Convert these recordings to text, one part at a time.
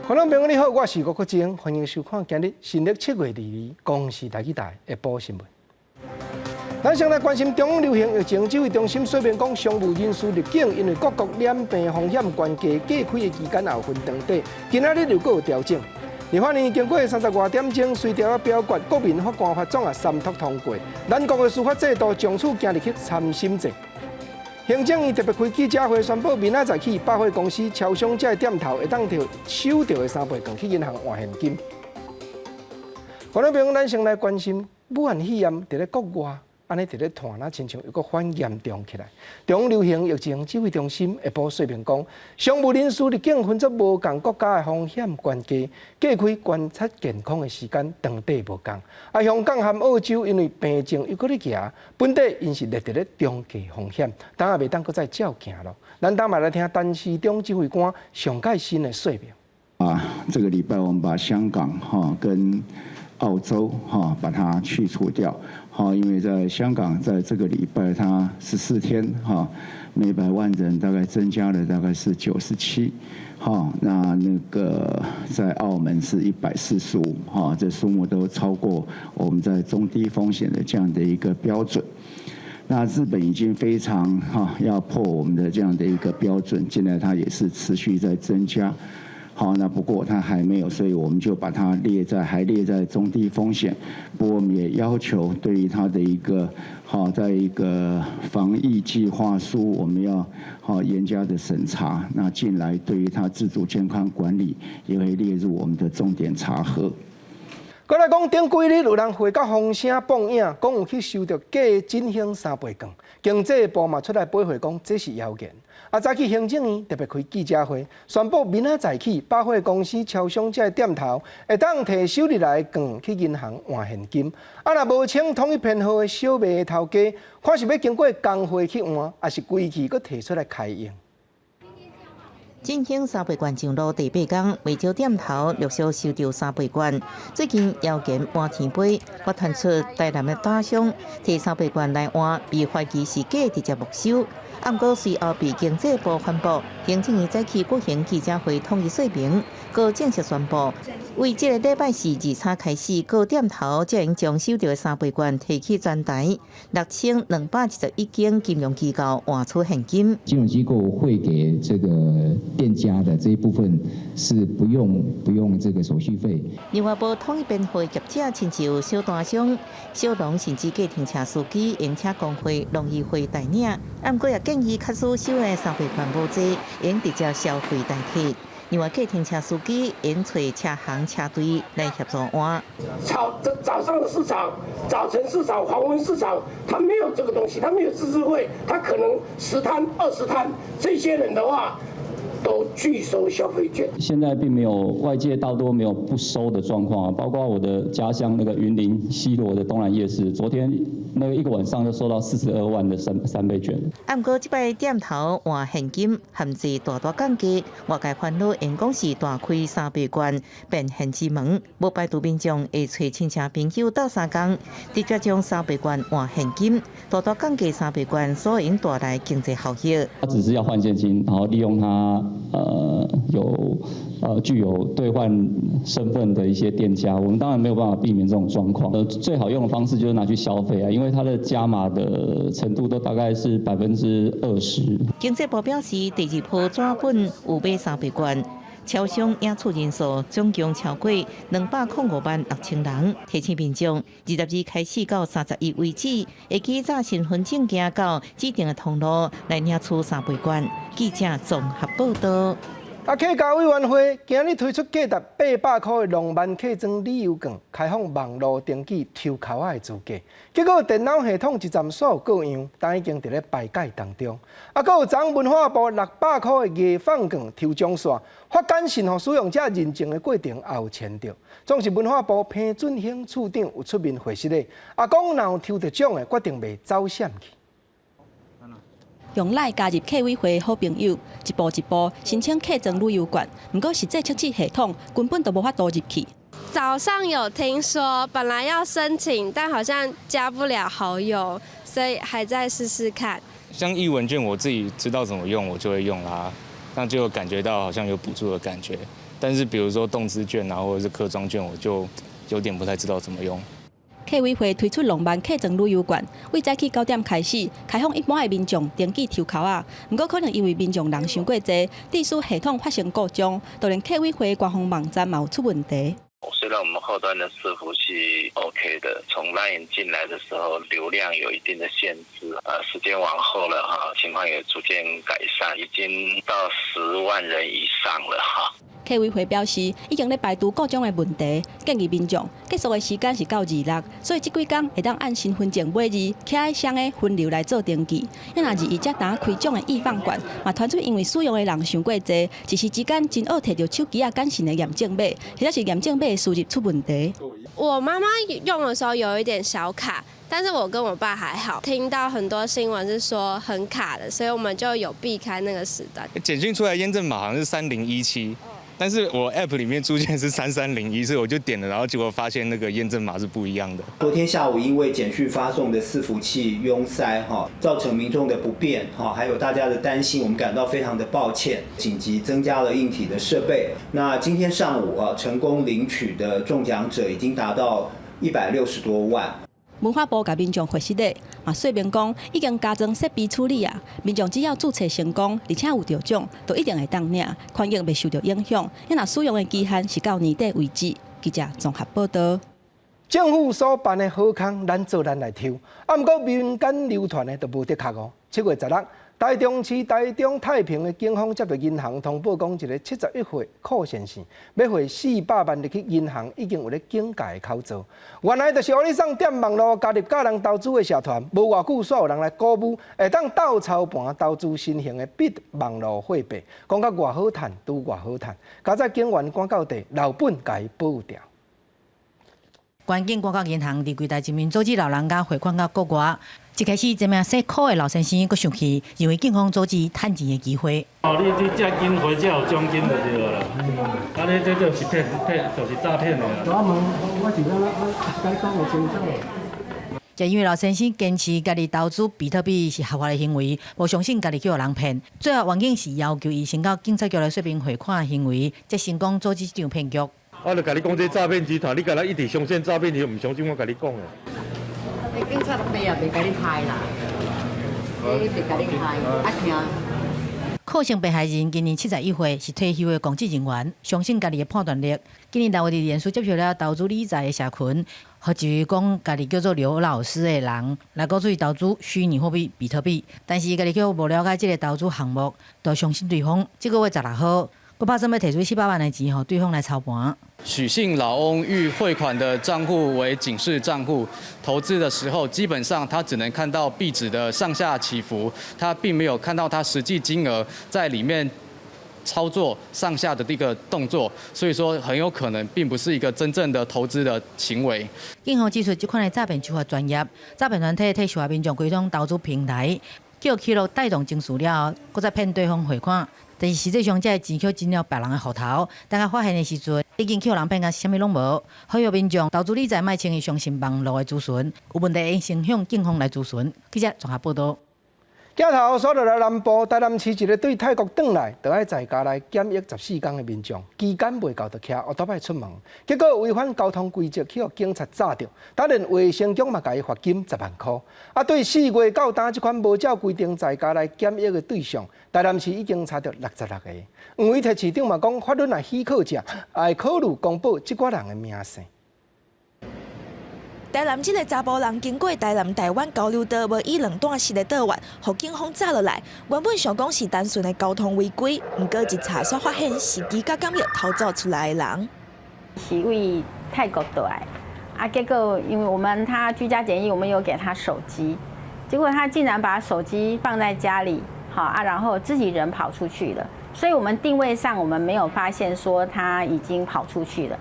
觀眾朋友你好，我是吳國正，歡迎收看今日新曆7月22公視台語台下晡新聞。咱先來關心中央流行疫情指揮中心說明講，商務人士入境因為各國染病風險懸低，隔開的期間也有分長短，今仔日又閣有調整。立法院經過三十外點鐘，隨著表決國民法官法總啊三讀通過，咱國的司法制度從此行入去參審制。行政院特別開記者會宣布，明仔載起百貨公司、超商這店頭會當提手著的三倍券去銀行換現金。觀眾朋友，咱先來關心武漢肺炎佇咧國外，按呢佇咧傳，若親像又閣反嚴重起來。中央流行疫情指揮中心下晡說明講，商務人士入境分做無仝國家的風險懸低，隔開觀察健康的時間長短無仝。啊，香港和澳洲因為病情猶閣咧行，本底𪜶是列佇咧中低風險，當也袂當閣再照行囉。咱等嘛來聽陳時中指揮官上蓋新的說明。啊，這個禮拜我們把香港哈跟澳洲哈把它去除掉，好，因為在香港在這個禮拜，它14天哈，每百萬人大概增加了大概是97，哈，那個在澳門是145，哈，這數目都超過我們在中低風險的這樣的一個標準。那日本已經非常哈要破我們的這樣的一個標準，現在它也是持續在增加。好，那不過它還沒有，所以我們就把它列在還列在中低風險。不過我們也要求對於它的一個好，在一個防疫計劃書，我們要好嚴加的審查。那進來對於它自主健康管理，也會列入我們的重點查核。閣來講，頂幾日有人匯到風聲報影，講有去收著假振興三倍券，經濟部嘛出來駁回講這是謠言。啊，早起行政院特別開記者會，宣布明仔載起百貨公司、超商這店頭會當提收入來的券去銀行換現金。啊，若無穿統一編號的小賣的頭家，看是欲經過工會去換，抑是規氣閣提出來開用。振興三倍券上路第八工，袂少店頭陸續收著三倍券。最近謠言滿天飛，發傳出台南的打商提三倍券來換，被懷疑是假直接沒收。毋過隨後被經濟部反駁，行政院早起舉行記者會統一說明，閣正式宣布，為這个禮拜四23開始，各店頭才會將收著的三倍券提去全台6221間金融機構換取現金。金融機構會給這個店家的這一部分是不用這個手續費。另外，無統一編號業者，親像小單商、小農，甚至計程車司機，會請工會、農議會代領。毋過也建議，假使收的三倍券無濟，會直接消費代替。另外，計程車司機會揣車行車隊來協助換。早早上的市場、早晨市場、黃昏市場，他沒有這個東西，他沒有自治會，他可能10攤、20攤，這些人的話，都拒收消費券。現在並沒有外界大多沒有不收的狀況，包括我的家鄉那個雲林西螺的東南夜市，昨天那個一個晚上就收到42萬的三倍券。毋過這擺店頭換現金，限制大大降低，外界煩惱𪜶講是大開三倍券變現之門，無排除民眾會揣親戚朋友鬥相共，直接將三倍券換現金，大大降低三倍券所應帶來經濟效益。他只是要換現金，然後利用他有具有兌換身份的一些店家，我們當然沒有辦法避免這種狀況。最好用的方式就是拿去消費啊，因為它的加碼的程度都大概是20%。經濟部表示，第二波紙本有買三倍券，超商領取人數總共超過205萬6千人。提醒民眾，22開始到31為止，會記紮身份證件到指定的通路來領取三倍券。記者綜合報道。啊，客家委員會今日推出價值800塊的浪漫客莊旅遊券，開放網路登記抽籤仔的資格。結果電腦系統一站煞有故障，但已經佇咧排解當中。啊，閣有昨文化部600塊的藝放券抽獎煞，發簡訊予使用者認證的過程也有牽著。總是文化部彭俊興處長有出面回釋咧，啊，講若有抽著獎的，決定袂走閃去。用 LINE 加入客委會好朋友，一步一步申請客莊旅遊券，毋過實際測試系統根本就無法度入去。早上有聽說，本來要申請，但好像加不了好友，所以還在試試看。像藝文券，我自己知道怎麼用，我就會用啦，那就感覺到好像有補助的感覺。但是比如說動資券啊，或者是客莊券，我就有點不太知道怎麼用。客委會推出浪漫客莊旅遊券，對早起9點開始開放一般的民眾登記抽籤仔。毋過可能因為民眾人傷過濟，致使系統發生故障，就連客委會官方網站嘛有出問題。雖然我們後端的伺服器 OK 的，從 LINE 進來的時候流量有一定的限制，時間往後了哈，情況也逐漸改善，已經到10萬人以上了哈。客委會表示，已經咧排除故障的問題，建議民眾結束的時間是到26，所以這幾工會當按身份證尾字、徛喺箱的分流來做登記。若21才當開獎的易放券，嘛傳出因為使用的人傷過濟，一時之間真惡提著手機仔簡訊的驗證碼，或者是驗證碼的輸入出問題。我媽媽用的時候有一點小卡，但是我跟我爸還好。聽到很多新聞是說很卡的，所以我們就有避開那個時段。簡訊出來驗證碼好像是3017。但是我 App 裡面出現是3301，所以我就點了，然後結果發現那個驗證碼是不一樣的。昨天下午因為簡訊發送的伺服器壅塞，哈，造成民眾的不便，哈，還有大家的擔心，我們感到非常的抱歉，緊急增加了硬體的設備。那今天上午啊，成功領取的中獎者已經達到160多萬。文化部共民眾回釋咧，嘛說明講已經加裝設備處理啊，民眾只要註冊成功，而且有著獎，就一定會當領，權益袂受著影響。若使用的期限是到年底為止。記者綜合報道。政府所辦的好康，咱做咱來抽，啊，毋過民間流傳的就無的確哦。7月16，台中市台中太平的警方接到銀行通報，講一个71歲柯先生欲匯400萬入去銀行，已經有咧警戒的口座。原來就是予你送踮網路加入教人投資的社團，無偌久，煞有人來鼓舞，會當鬥操盤投資新型的幣網路貨幣，講甲偌好趁，拄偌好趁，佳哉警員趕到地，老本共伊保掉。關警趕到銀行佇櫃台前面阻止老人家匯款到國外。一開始，這名姓柯的老先生閣生氣，認為警方阻止趁錢的機會。哦，你這緊回才有獎金就對啦。啊，你這就是騙騙，就是詐騙的。我問，我是講我該講的清楚。就因為老先生堅持家己投資比特幣是合法的行為，無相信家己去予人騙。最後，員警是要求伊先到警察局來說明匯款的行為，才成功阻止這場騙局。我就共你講，這詐騙集團，你敢若一直相信詐騙，你毋相信我共你講的。警察也袂共你拍啦，伊袂共你拍，啊聽。柯姓被害人今年71歲，是退休的公職人員，相信家己的判斷力。今年6月佇臉書接受了投資理財的社群，予一位講家己叫做劉老師的人來鼓吹投資虛擬貨幣比特幣，但是家己卻無了解這个投資項目，就相信對方。這个月16號，閣打算欲提出400萬的錢，予對方來操盤。許姓老翁欲匯款的賬戶為警示賬戶，投資的時候基本上他只能看到幣值的上下起伏，他並沒有看到他實際金額在裡面操作上下的一個動作，所以說很有可能並不是一個真正的投資的行為。警方指出，這款的詐騙手法專業，詐騙團體替受害民眾開通投資平台，叫記錄帶動情緒了後，閣再騙對方匯款。但是實際上，這个錢卻進了別人的戶頭。等佮發現的時陣，已經去予人騙甲啥物攏無。呼籲民眾投資理財莫輕易相信網路的資訊，有問題應先向警方來諮詢。記者綜合報道。鏡頭紲落來南部台南市一个對泰國轉來，就愛在家內檢疫14工的民眾，期間未到就騎烏托邦出門，結果違反交通規則去予警察抓著，當然衛生局嘛共伊罰金10萬箍。啊，對4月到今這款無照規定在家內檢疫的對象，台南市已經查著66個。黃偉哲市長嘛講，法律若許可者，會考慮公布這寡人的名姓。台南這个查埔人經過台南台灣交流道，無依兩段式的道彎，予警方抓落來。原本想講是單純的交通違規，毋過一查煞發現是居家檢疫逃走出來的人。是對泰國倒來，啊，結果因為我們他居家檢疫，我們有給他手機，結果他竟然把手機放在家裡，好啊，然後自己人跑出去了，所以我們定位上我們沒有發現說他已經跑出去了。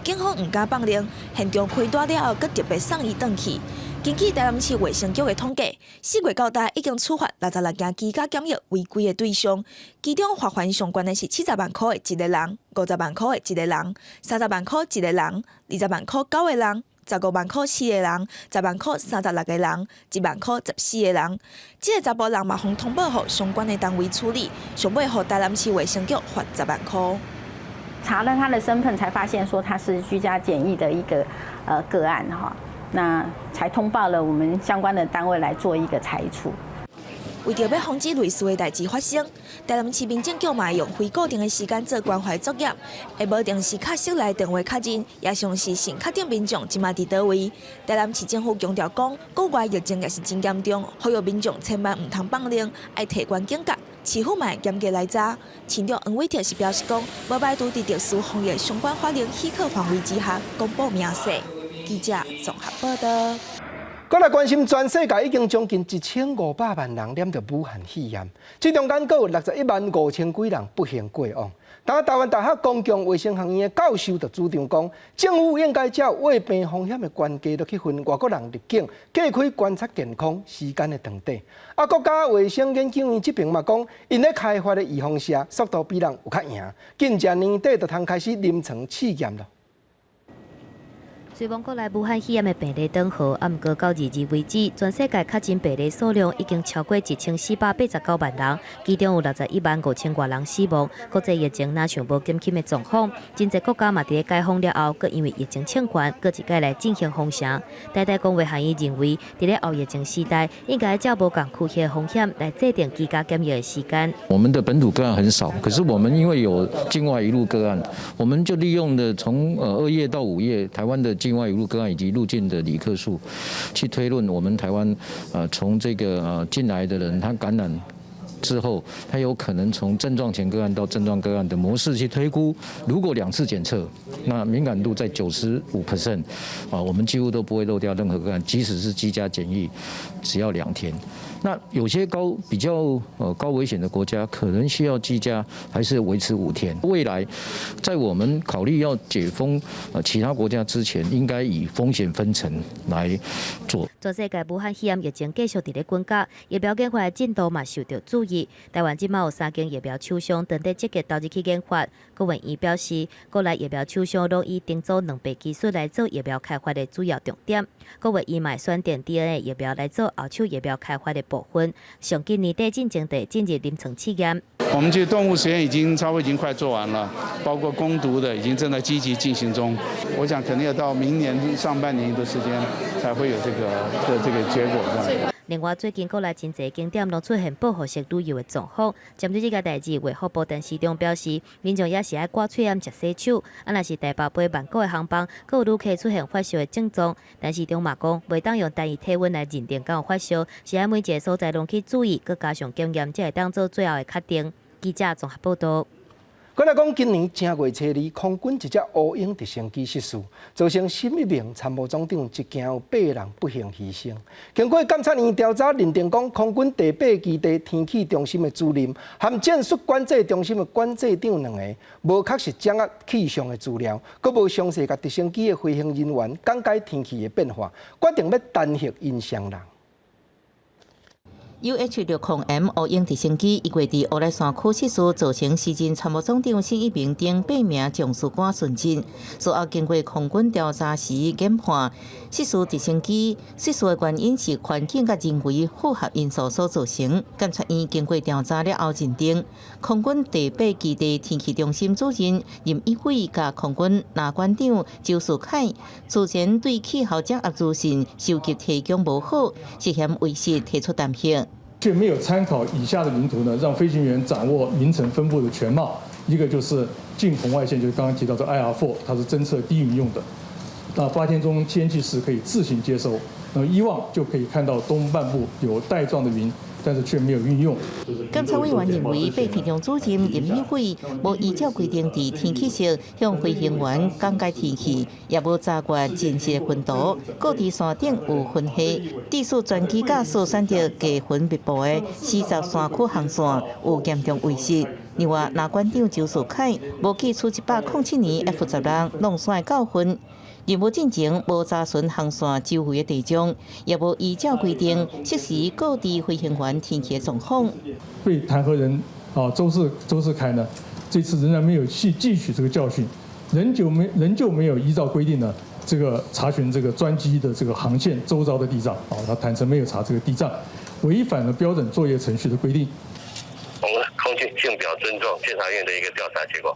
警方毋敢放任，現場開單了後，閣特別送伊轉去。根據台南市衛生局的統計，4月到今已經處罰66件居家檢疫違規的對象，其中罰鍰上懸的是70萬箍的一个人，50萬箍的一个人，30萬箍一个人，20萬箍九个人，15萬箍四个人，10萬箍36個人，1萬箍14個人。這个查埔人嘛，予通報予相關的單位處理，上尾予台南市衛生局罰10萬箍。查了他的身份，才發現說他是居家檢疫的一個個案哈，那才通報了我們相關的單位來做一個裁處。為著欲防止類似的代誌發生，台南市民政局嘛用非固定的時間做關懷作業，會無定時卡室來電話確認，也嘗試先確定民眾這馬佇佗位。台南市政府強調講，國外疫情也是真嚴重，呼籲民眾千萬毋通放任，愛提懸警覺。市府嘛會嚴格來查。市長黃偉哲是表示講，無排除佇特殊防疫相關法令許可範圍之下，公布明細。記者綜合報道。閣來關心，全世界已經將近1500萬人染著武漢肺炎，這中間閣有61萬5千幾人不幸過往。但台灣大學公共衛生學院的教授就主張講，政府應該照患病風險的懸低落去分外國人入境，隔開觀察健康時間的長短。啊，國家衛生研究院這爿嘛講，𪜶咧開發的預防射速度比人有較贏，緊才年底就通開始臨床試驗囉。雖罔國內武漢肺炎的病例轉好，啊，毋過到22為止，全世界確診病例數量已經超過1489萬人，其中有61萬5千外人死亡。國際疫情若像無減輕的狀況，真濟國家嘛佇咧解封了後，閣因為疫情衝懸，閣一擺來進行封城。台大公衛學院認為，佇咧後疫情時代，應該照無仝區域風險來制定居家檢疫的時間。我們的本土個案很少，可是我們因為有境外移入個案，我們就利用了從2月到5月台灣的境外移入個案以及入境的旅客數，去推論我們台灣，從這個進來的人他感染之後，他有可能從症狀前個案到症狀個案的模式去推估。如果兩次檢測，那敏感度在95% 啊，我們幾乎都不會漏掉任何個案，即使是居家檢疫，只要2天。那有些比較高危險的國家，可能需要居家還是維持5天。未來在我們考慮要解封其他國家之前，應該以風險分層來做。全世界武漢肺炎疫情繼續佇咧滾絞，疫苗研發的進度嘛受著注意。台灣這馬有三間疫苗廠商正佇積極投入去研發。郭文儀表示，國內疫苗廠商攏以重組兩倍技術來做疫苗開發的主要重點。國衛院嘛會選定 DNA 疫苗來做後手疫苗開發的部分，上緊年底進前就會進入臨床試驗。我們這動物實驗已經差不多已經快做完了，包括攻毒的已經正在積極進行中。我想可能要到明年上半年的時間才會有這個結果。另外，最近國內真濟景點攏出現報復式旅遊的狀況。針對這個代誌，衛福部陳時中表示，民眾也是愛掛喙罨、食洗手。啊，若是台北飛曼谷的航班，閣有旅客出現發燒的症狀，陳時中嘛講，袂當用單一體溫來認定敢有發燒，是愛每一个所在攏去注意，閣加上檢驗，才會當做最後的確定。記者綜合報道。閣來講，今年正月初二，空軍一隻烏鷹直升機失事，造成沈一鳴參謀總長一行有八人不幸犧牲。經過監察院調查，認定講空軍第八基地天氣中心的主任和戰術管制中心的管制長兩个，無確實掌握氣象的資料，閣無詳細共直升機的飛行人員講解天氣的變化，決定欲彈劾𪜶雙人。 UH-60M 烏鷹直升機1月佇烏來山區失事，造成時任參謀總長沈一鳴等八名將士官殉職。事後經過空軍調查時研判，失事直升機失事的原因是環境佮人為複合因素所造成。監察院經過調查了後認定，空軍第八基地天氣中心主任任一偉佮空軍藍館長周樹凱，事前對氣候掌握資訊收集提供無好，涉嫌違失提出彈劾。卻沒有參考以下的雲圖呢，讓飛行員掌握雲層分布的全貌。一個就是近紅外線，就是剛剛提到的 IR4，它是偵測低雲用的。那8天中天氣是可以自行接收。那麼一望就可以看到東半部有帶狀的雲，但是卻沒有運用。監察委員認為，八天中主任任一偉無依照規定佇天氣室向飛行員講解天氣，也無查閱真實的雲圖，閣佇山頂有雲系，致使專機駕駛選擇低雲密佈的四十山區航線，有嚴重違失。另外，藍館長周樹凱無汲取107年 F-16落山的教訓。任務進前無查詢航線周圍的地狀，也無依照規定適時告知飛行員天氣的狀況。被彈劾人啊，周世凱呢，這次仍然沒有去汲取這個教訓，仍舊沒有依照規定呢，這個查詢這個專機的這個航線周遭的地障啊，他坦承沒有查這個地障，違反了標準作業程序的規定。我們空軍敬表尊重監察院的一個調查結果。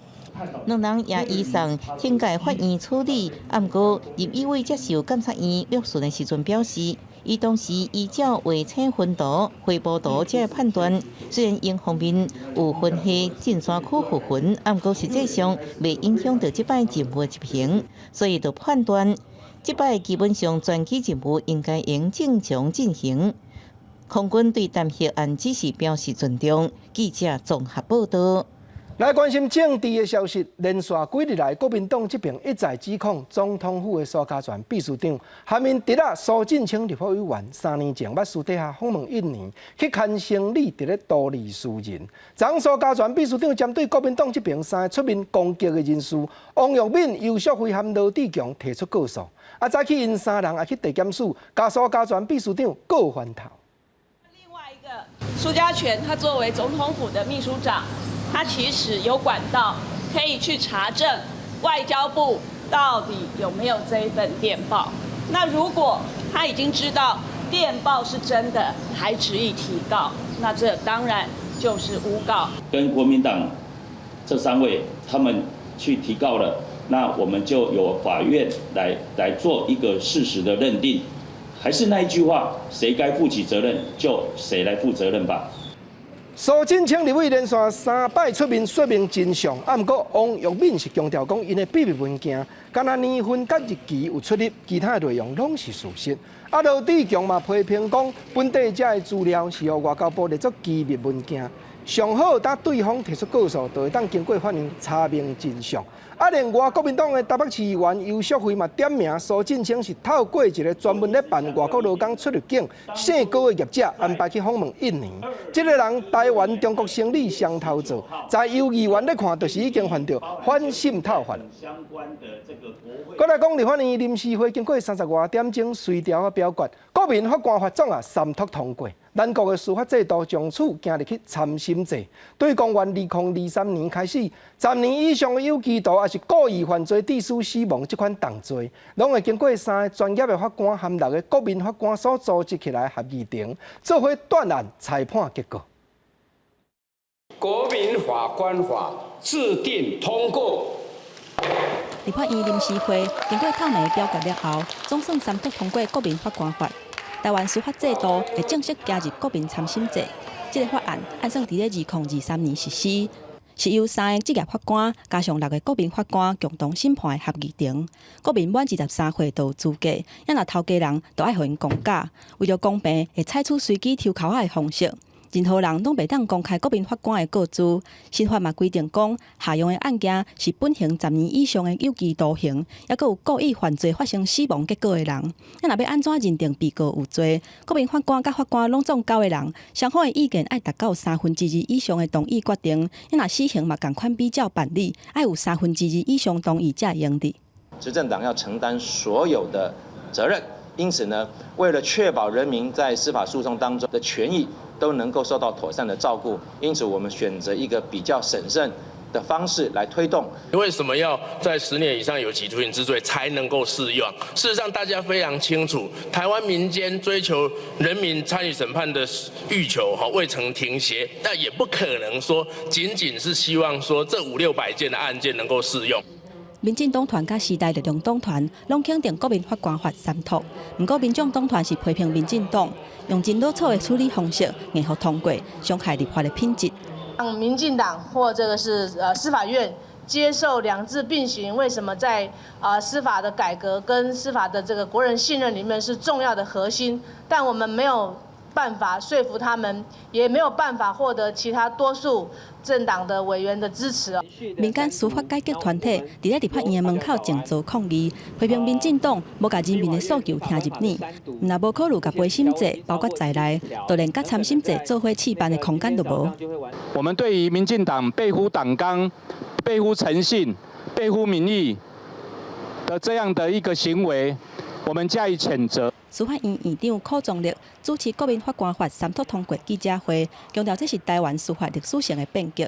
兩人也移送懲戒法院處理。啊，毋過林義偉接受監察院律詢的時陣表示，伊當時依照衛星雲圖、回波圖這個判斷，雖然𪜶方面有分彼進山區復魂，啊，毋過實際上袂影響著這擺任務執行，所以就判斷這擺基本上專機任務應該用正常進行。空軍對彈劾案只是表示尊重。記者綜合報道。來關心政治的消息，連續幾日來，國民黨這邊一再指控總統府的蘇嘉全秘書長，含𪜶侄仔蘇震清立法委員3年前捌私底下訪問印尼，去牽生理佇咧圖利私人。昨蘇嘉全秘書長針對國民黨這邊三个出面攻擊的人士，王育敏、游淑慧和羅智強提出告訴。啊，早起𪜶三人也去地檢署，共蘇嘉全秘書長告翻頭。另外一個蘇嘉全，他作為總統府的秘書長。他其實有管道可以去查證外交部到底有沒有這一份電報。那如果他已經知道電報是真的，還執意提告，那這當然就是誣告。跟國民黨這三位他們去提告了，那我們就由法院來做一個事實的認定。還是那一句話，誰該負起責任就誰來負責任吧。蘇震清立委連續三擺出面說明真相，啊，毋過王育敏是強調講，𪜶的秘密文件，敢若年份佮日期有出入，其他的內容攏是事實。啊，羅智強嘛批評講，本底這个資料是予外交部列作機密文件，上好當對方提出告訴，就會當經過法院查明真相。啊，另外國民黨的台北市議員游淑慧嘛點名蘇震清是透過一個專門咧辦外國勞工出入境姓高的業者安排去訪問印尼。這个人台灣中國生理雙頭做，在游議員咧看，就是已經犯著反滲透法。閣來講，立法院臨時會經過30外點鐘隨調仔表決，國民法官法總啊三讀通過。咱國的司法制度從此行入去參審制，對公元2023年開始，10年以上的有期徒，抑是故意犯罪致使死亡這款重罪，攏會經過三个專業的法官含六个國民法官所組織起來合議庭，做伙斷案裁判結果。國民法官法制定通過。立法院臨時會經過透明的表決了後，總算三讀通過國民法官法。台灣司法制度會正式加入國民參審制。這个法案按算佇咧2023年實施，是由三个職業法官加上六个國民法官共同審判的合議庭。國民滿23歲就有資格，啊若頭家人就愛予𪜶公假。為著公平，會採取隨機抽籤仔的方式。任何人攏袂當公開國民法官的個資。新法嘛規定講，適用的案件是本刑10年以上的有期徒刑，抑閣有故意犯罪發生死亡結果的人。啊，若欲按怎認定被告有罪？國民法官佮法官攏總九个人，雙方的意見愛達到2/3以上的同意決定。啊，若死刑嘛仝款比照辦理，愛有2/3以上同意才會用得。執政黨要承擔所有的責任，因此呢，為了確保人民在司法訴訟當中的權益都能夠受到妥善的照顧，因此我們選擇一個比較審慎的方式來推動。為什麼要在10年以上有期徒刑之罪才能夠適用？事實上，大家非常清楚，台灣民間追求人民參與審判的欲求哈未曾停歇，但也不可能說僅僅是希望說這五六百件的案件能夠適用。民進黨團佮時代力量黨團攏肯定國民法官法三讀，毋過民眾黨團是批評民進黨用真魯草的處理方式，硬予通過，傷害立法的品質。讓民進黨或這個是司法院接受兩制並行，為什麼在司法的改革跟司法的這個國人信任裡面是重要的核心？但我們沒有辦法說服他們，也沒有辦法獲得其他多數政黨的委員的支持。民間司法改革團體佇咧立法院的門口靜坐抗議，批評民進黨無共人民的訴求聽入耳，若無考慮共陪審制包括在內，就連佮參審制做伙試辦的空間都無。我們對於民進黨背乎黨綱、背乎誠信、背乎民意的這樣的一個行為，我們加以譴責。司法院院長柯宗立主持國民法官法三讀通過記者會，強調這是台灣司法歷史性的變革，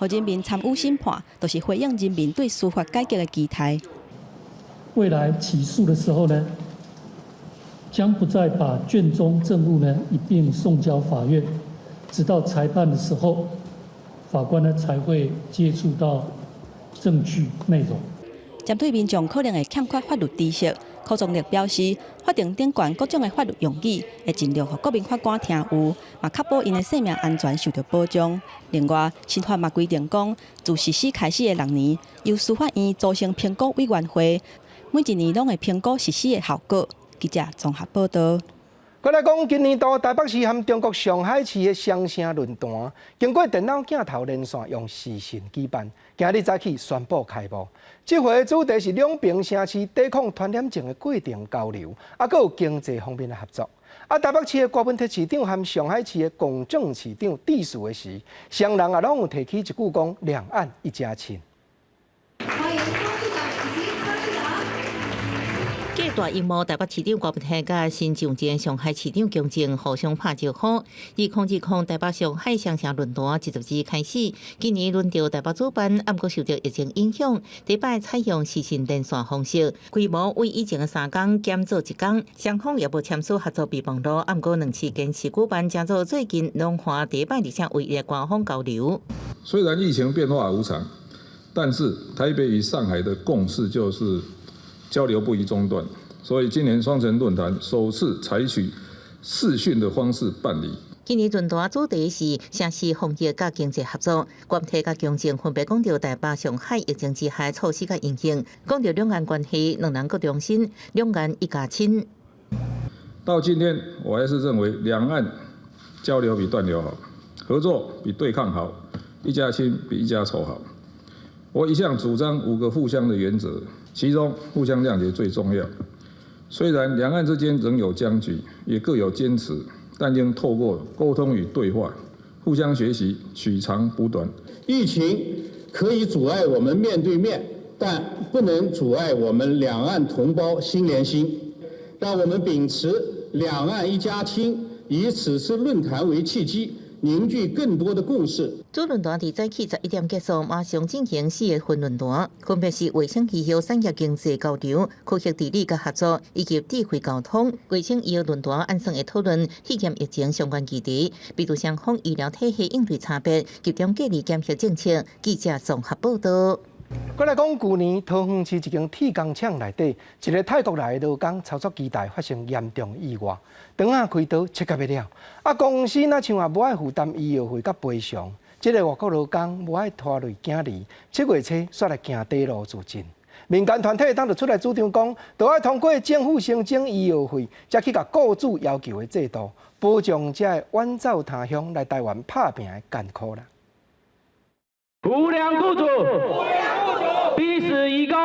予人民參與審判，就是回應人民對司法改革的期待。未來起訴的時候呢，將不再把卷宗證物呢一併送交法院，直到裁判的時候，法官呢才會接觸到證據內容。針對民眾可能會欠缺法律知識，柯宗力表示，法庭頂懸各種的法律用語，會盡量予國民法官聽有，嘛確保𪜶的生命安全受著保障。另外，新法嘛規定講，自實施開始的6年，由司法院組成評估委員會，每一年攏會評估實施的效果。記者綜合報導。閣來講，今年度台北市和中國上海市的雙城論壇，經過電腦鏡頭連線，用視訊舉辦，今日早起宣布開幕。這回的主題是兩爿城市抵抗傳染症的過程交流，啊，閣有經濟方面的合作。啊，台北市的郭文鐵市長和上海市的龔正市長致辭的時，雙人也攏有提起一句講兩岸一家親。歡迎郭市長以及柯市長。隔大螢幕，台北市長郭文鐵佮新上任上海市長龔正互相拍招呼。2020台北上海雙城論壇7月開始，今年輪著台北主辦，毋過受著疫情影響，這擺採用視訊連線方式，規模為以前的3工減做一工，雙方也無簽署合作備忘錄，毋過兩市堅持舉辦，成做最近龍華第一擺而且唯一的官方交流。雖然疫情變化無常，但是台北與上海的共識就是交流不宜中斷，所以今年雙城論壇首次採取視訊的方式辦理。今年論壇主題是城市防疫佮經濟合作，郭文鐵佮龔正分別講著台北、上海疫情之下措施佮應用，講著兩岸關係，兩人閣重申兩岸一家親。到今天，我還是認為兩岸交流比斷流好，合作比對抗好，一家親比一家愁好。我一向主張五個互相的原則，其中互相諒解最重要。雖然兩岸之間仍有僵局，也各有堅持，但應透過溝通與對話，互相學習，取長補短。疫情可以阻礙我們面對面，但不能阻礙我們兩岸同胞心連心。讓我們秉持兩岸一家親，以此次論壇為契機，凝聚更多的共識。主論壇佇早起11點結束，馬上進行四個分論壇，分別是衛生氣候、產業經濟交流、科學治理佮合作，以及智慧交通。衛生醫藥論壇按算會討論肺炎疫情相關議題，比如雙方醫療體系應對差別、集中隔離檢疫政策。記者綜合報導。閣來講，舊年桃園市一間鐵工廠內底，一个泰國來的勞工操作機台發生嚴重意外，當下開刀切甲欲了，啊公司若像也無愛負擔醫藥費佮賠償，這个外國勞工無愛拖累囝兒，7月初煞來行短路自盡。民間團體當就出來主張講，著愛通過政府申請醫藥費，才去共雇主要求的制度，保障這个遠走他鄉來台灣拍拚的艱苦啦。無良雇主，逼死移工。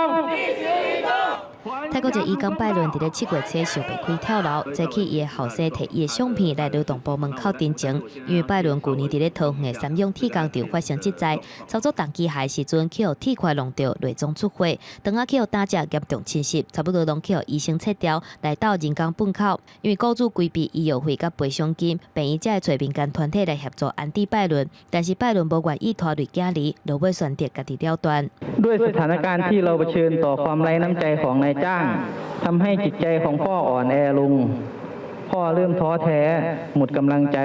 泰國一个移工拜倫佇咧7月初想袂開跳樓，早起伊的後生提伊的相片來勞動部門口陳情，因為拜倫舊年佇咧桃園的三勇鐵工廠發生職災，操作重機械的時陣去予鐵塊弄著，內臟出血，當下去予膽汁嚴重侵襲，差不多攏去予醫生切掉，來鬥人工糞口。因為雇主規避醫藥費佮賠償金，病院才會揣民間團體來協助安置拜倫，但是拜倫無願意拖累囝兒，落尾選擇家己了斷。 ด้วยสถานการณ์ที่เราเผชิญต่อความไร้น้ำใจของนายจ้างทำให้จิตใจของพ่ออ่อนแอลง พ่อเริ่มท้อแท้หมดกำลังใจ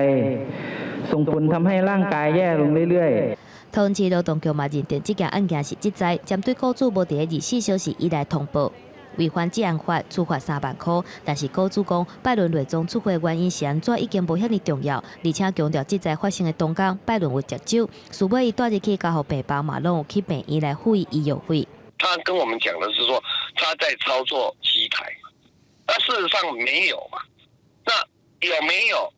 ส่งผลทำให้ร่างกายแย่ลงเรื่อยๆ 桃園市勞動局嘛認定這件案件是職災，針對雇主無佇咧24小時以內通報，違反職安法，處罰3萬箍。但是雇主講，拜倫內臟出血原因是按怎已經無遐爾重要，而且強調職災發生的當工，拜倫有食酒，事尾伊帶入去加護病房嘛，攏有去病院來付伊醫藥費。他跟我們講的是說他在操作機台，那事實上沒有嘛？那有沒有？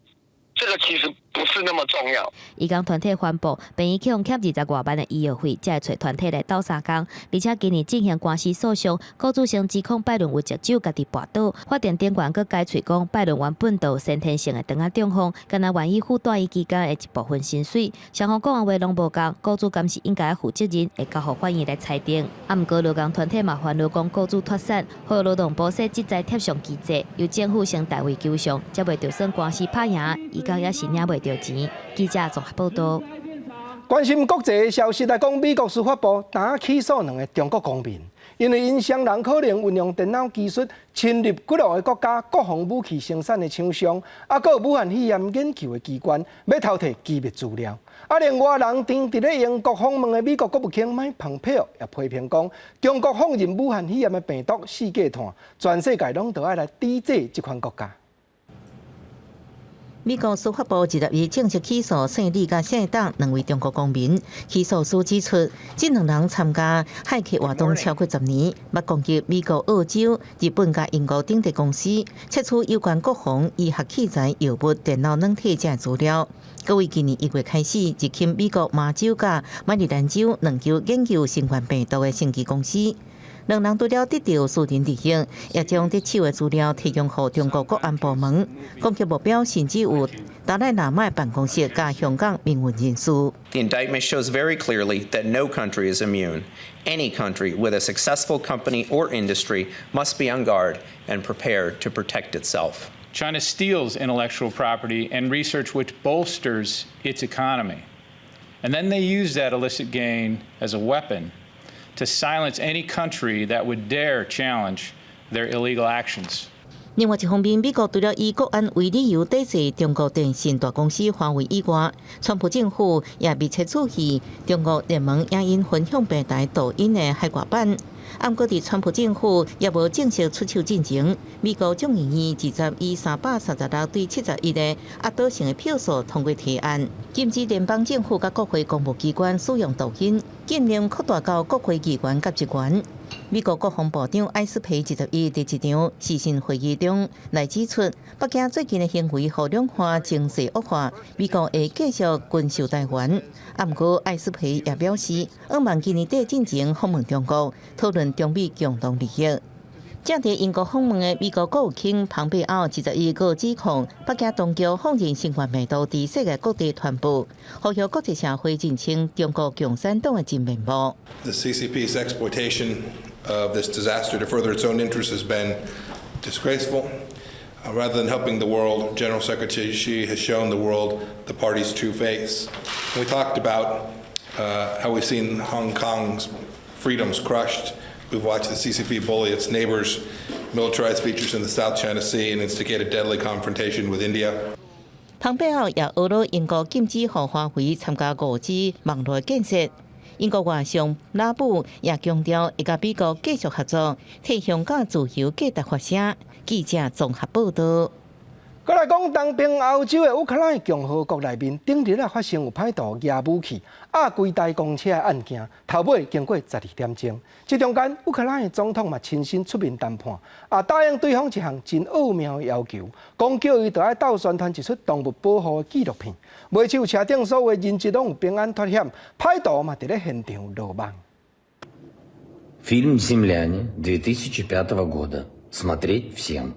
這個其實不是那麼重要。移工團體反駁，病院去予欠20外萬的醫藥費，才會揣團體來鬥相共。而且今年進行官司訴訟，雇主先指控拜倫有食酒，家己跋倒。法庭頂懸閣解喙講，拜倫原本就有先天性的腸仔中風，敢若願意付住院期間的一部分薪水。雙方講的話攏無仝，雇主敢是應該負責任，會交予法院來裁定。啊，毋過勞工團體嘛煩惱講，雇主脫產，予勞動部說職災貼償機制，由政府先代為求償，才袂就算官司拍贏，移工也是領袂著錢。記者綜合報導。關心國際消息來講，美國司法部今起訴兩个中國公民，因為𪜶商人可能運用電腦技術侵入幾落个國家國防武器生產的廠商，啊，閣有武漢肺炎研究的機關，欲偷提機密資料。啊，另外人佇咧英國訪問的美國國務卿麥蓬佩奧也批評講，中國放任武漢肺炎的病毒四界傳，全世界攏著愛來抵制這款國家。美國司法部21日正式起訴姓李佮姓黨兩位中國公民。起訴書指出，這兩人參加駭客活動超過10年，欲攻擊美國、澳洲、日本佮英國等地公司，竊取有關國防醫學器材、藥物、電腦軟體這資料。閣為今年1月開始，入侵美國麻州佮馬里蘭州兩間研究新冠病毒的生技公司。兩人除了得著私人利益，也將得手的資料提供予中國國安部門。攻擊目標甚至有達賴喇嘛辦公室佮香港民運人士。 The indictment shows very clearly that no country is immune. Any country with a successful company or industry must be on guard and prepared to protect itself. China steals intellectual property and research which bolsters its economy. And then they use that illicit gain as a weapon to silence any country that would dare challenge their illegal actions. 另外一方面，美國除了以國安為理由抵制中國電信大公司華為以外，川普政府也密切注意中國熱門影音分享平台抖音的海外版。毋過，佇川普政府猶無正式出手進前，美國眾議院二十以336對71的壓倒性的票數通過提案，禁止聯邦政府佮國會公務機關使用抖音，禁令擴大到國會議員佮職員。美國國防部長艾斯培21佇一場視訊會議中來指出，北京最近的行為予兩岸情勢惡化，美國會繼續軍售台灣。啊，毋過艾斯培也表示，向望今年底進前訪問中國，討論中美共同利益。正佇英國訪問的美國國務卿龐貝奧21閣指控北京當局放任新冠病毒佇世界各地傳播，呼籲國際社會認清中國共產黨的真面目。 The CCP's exploitation of this disaster to further its own interests has been disgraceful. Rather than helping the world, General Secretary Xi has shown the world the party's true face. We talked about how we've seen Hong Kong's freedoms crushed. We've watched the CCP bully its neighbors, militarize features in the South China Sea, and instigate a deadly confrontation with India. 蓬佩奧也呵咾英國禁止予華為參加5G 網路建設。英國外相拉布也強調，會佮美國繼續合作，替香港自由價值發聲。記者綜合報道。閣來講，東邊歐洲的烏克蘭共和國內面，頂日啊發生有歹徒舉武器壓規台公車的案件，頭尾經過12點鐘。這中間，烏克蘭的總統嘛親身出面談判，啊答應對方一項真奧妙的要求，講叫伊著愛鬥宣傳一齣動物保護的紀錄片。袂手車頂所有人質攏有平安脫險，歹徒嘛佇咧現場落網。 Фильм «Земляне» 2005 года. Смотреть всем.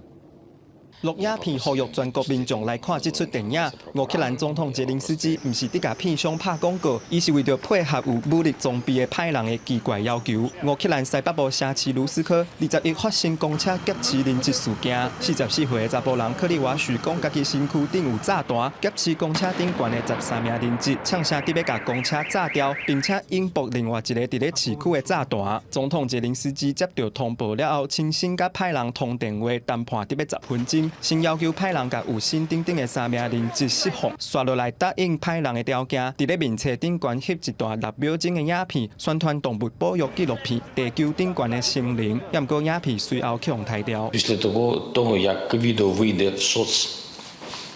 錄影片呼籲全國民眾來看這齣電影。烏克蘭總統澤連斯基毋是佇共片商拍廣告，伊是為著配合有武力裝備的歹人的奇怪要求。烏克蘭西北部城市盧斯科21發生公車劫持人質事件，44歲的查埔人克利瓦許講，家己身軀頂有炸彈，劫持公車頂懸的13名人質，嗆聲佇欲共公車炸掉，並且引爆另外一个佇咧市區的炸彈。總統澤連斯基接著通報了後，親身佮歹人通電話談判，佇欲10分鐘。先要求歹人共有身頂頂的三名人質釋放，紲落來答應歹人的條件，佇咧面冊頂懸翕一段6秒鐘的影片，宣傳動物保育紀錄片《地球頂懸的生靈》，毋過影片隨後予刣掉。 Після того, як відео вийде в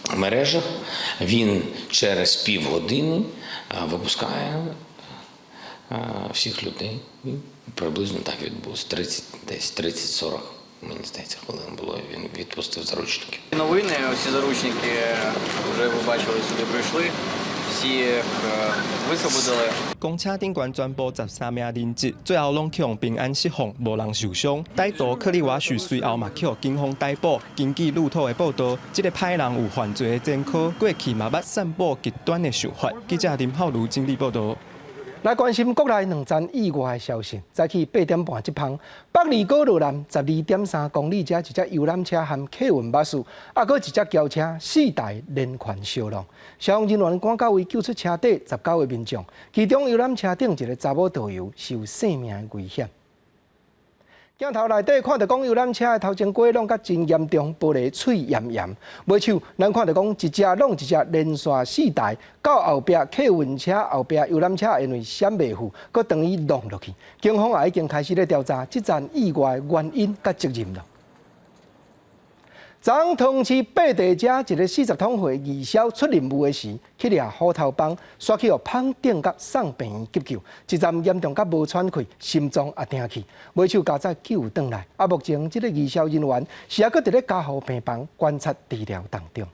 соцмережах, він через півгодини випускає всіх людей. І приблизно так відбулося. 30, десь 30-40, мені здається, хвилин було. Він відпустив заручників. Новини, всі заручники вже ви бачили, сюди прийшли. Всіх висвободили. 公車頂懸全部13名人質，最後攏予平安釋放，無人受傷。歹徒克利瓦許隨後嘛予警方逮捕。根據路透的報道，這个歹人有犯罪的前科，過去嘛捌散布極端的想法。記者林浩如整理報道。來關心國內兩層意外的消息。早起8點半這晡，北二高路南12.3公里，遮一隻遊覽車和客運巴士，啊，閣一隻轎車四台連環相挵。消防人員趕到位救出車底19個民眾，其中遊覽車頂一个查某導遊是有性命的危險。鏡頭內底看著講遊覽車的頭前過弄甲真嚴重，玻璃碎嚴嚴。尾手咱看著講一隻挵一隻連續四台，到後壁客運車後壁遊覽車因為閃袂赴，閣轉伊挵落去。警方也已經開始咧調查這棧意外原因佮責任囉。昨昏桃園市八地遮一個40通歲義消出任務的時，去掠虎頭蜂，煞去予蜂叮佮送病院急救，這陣嚴重甲無喘氣，心臟也定去，尾手加載救轉來。啊，目前這個義消人員是猶閣佇咧加護病房觀察治療當中。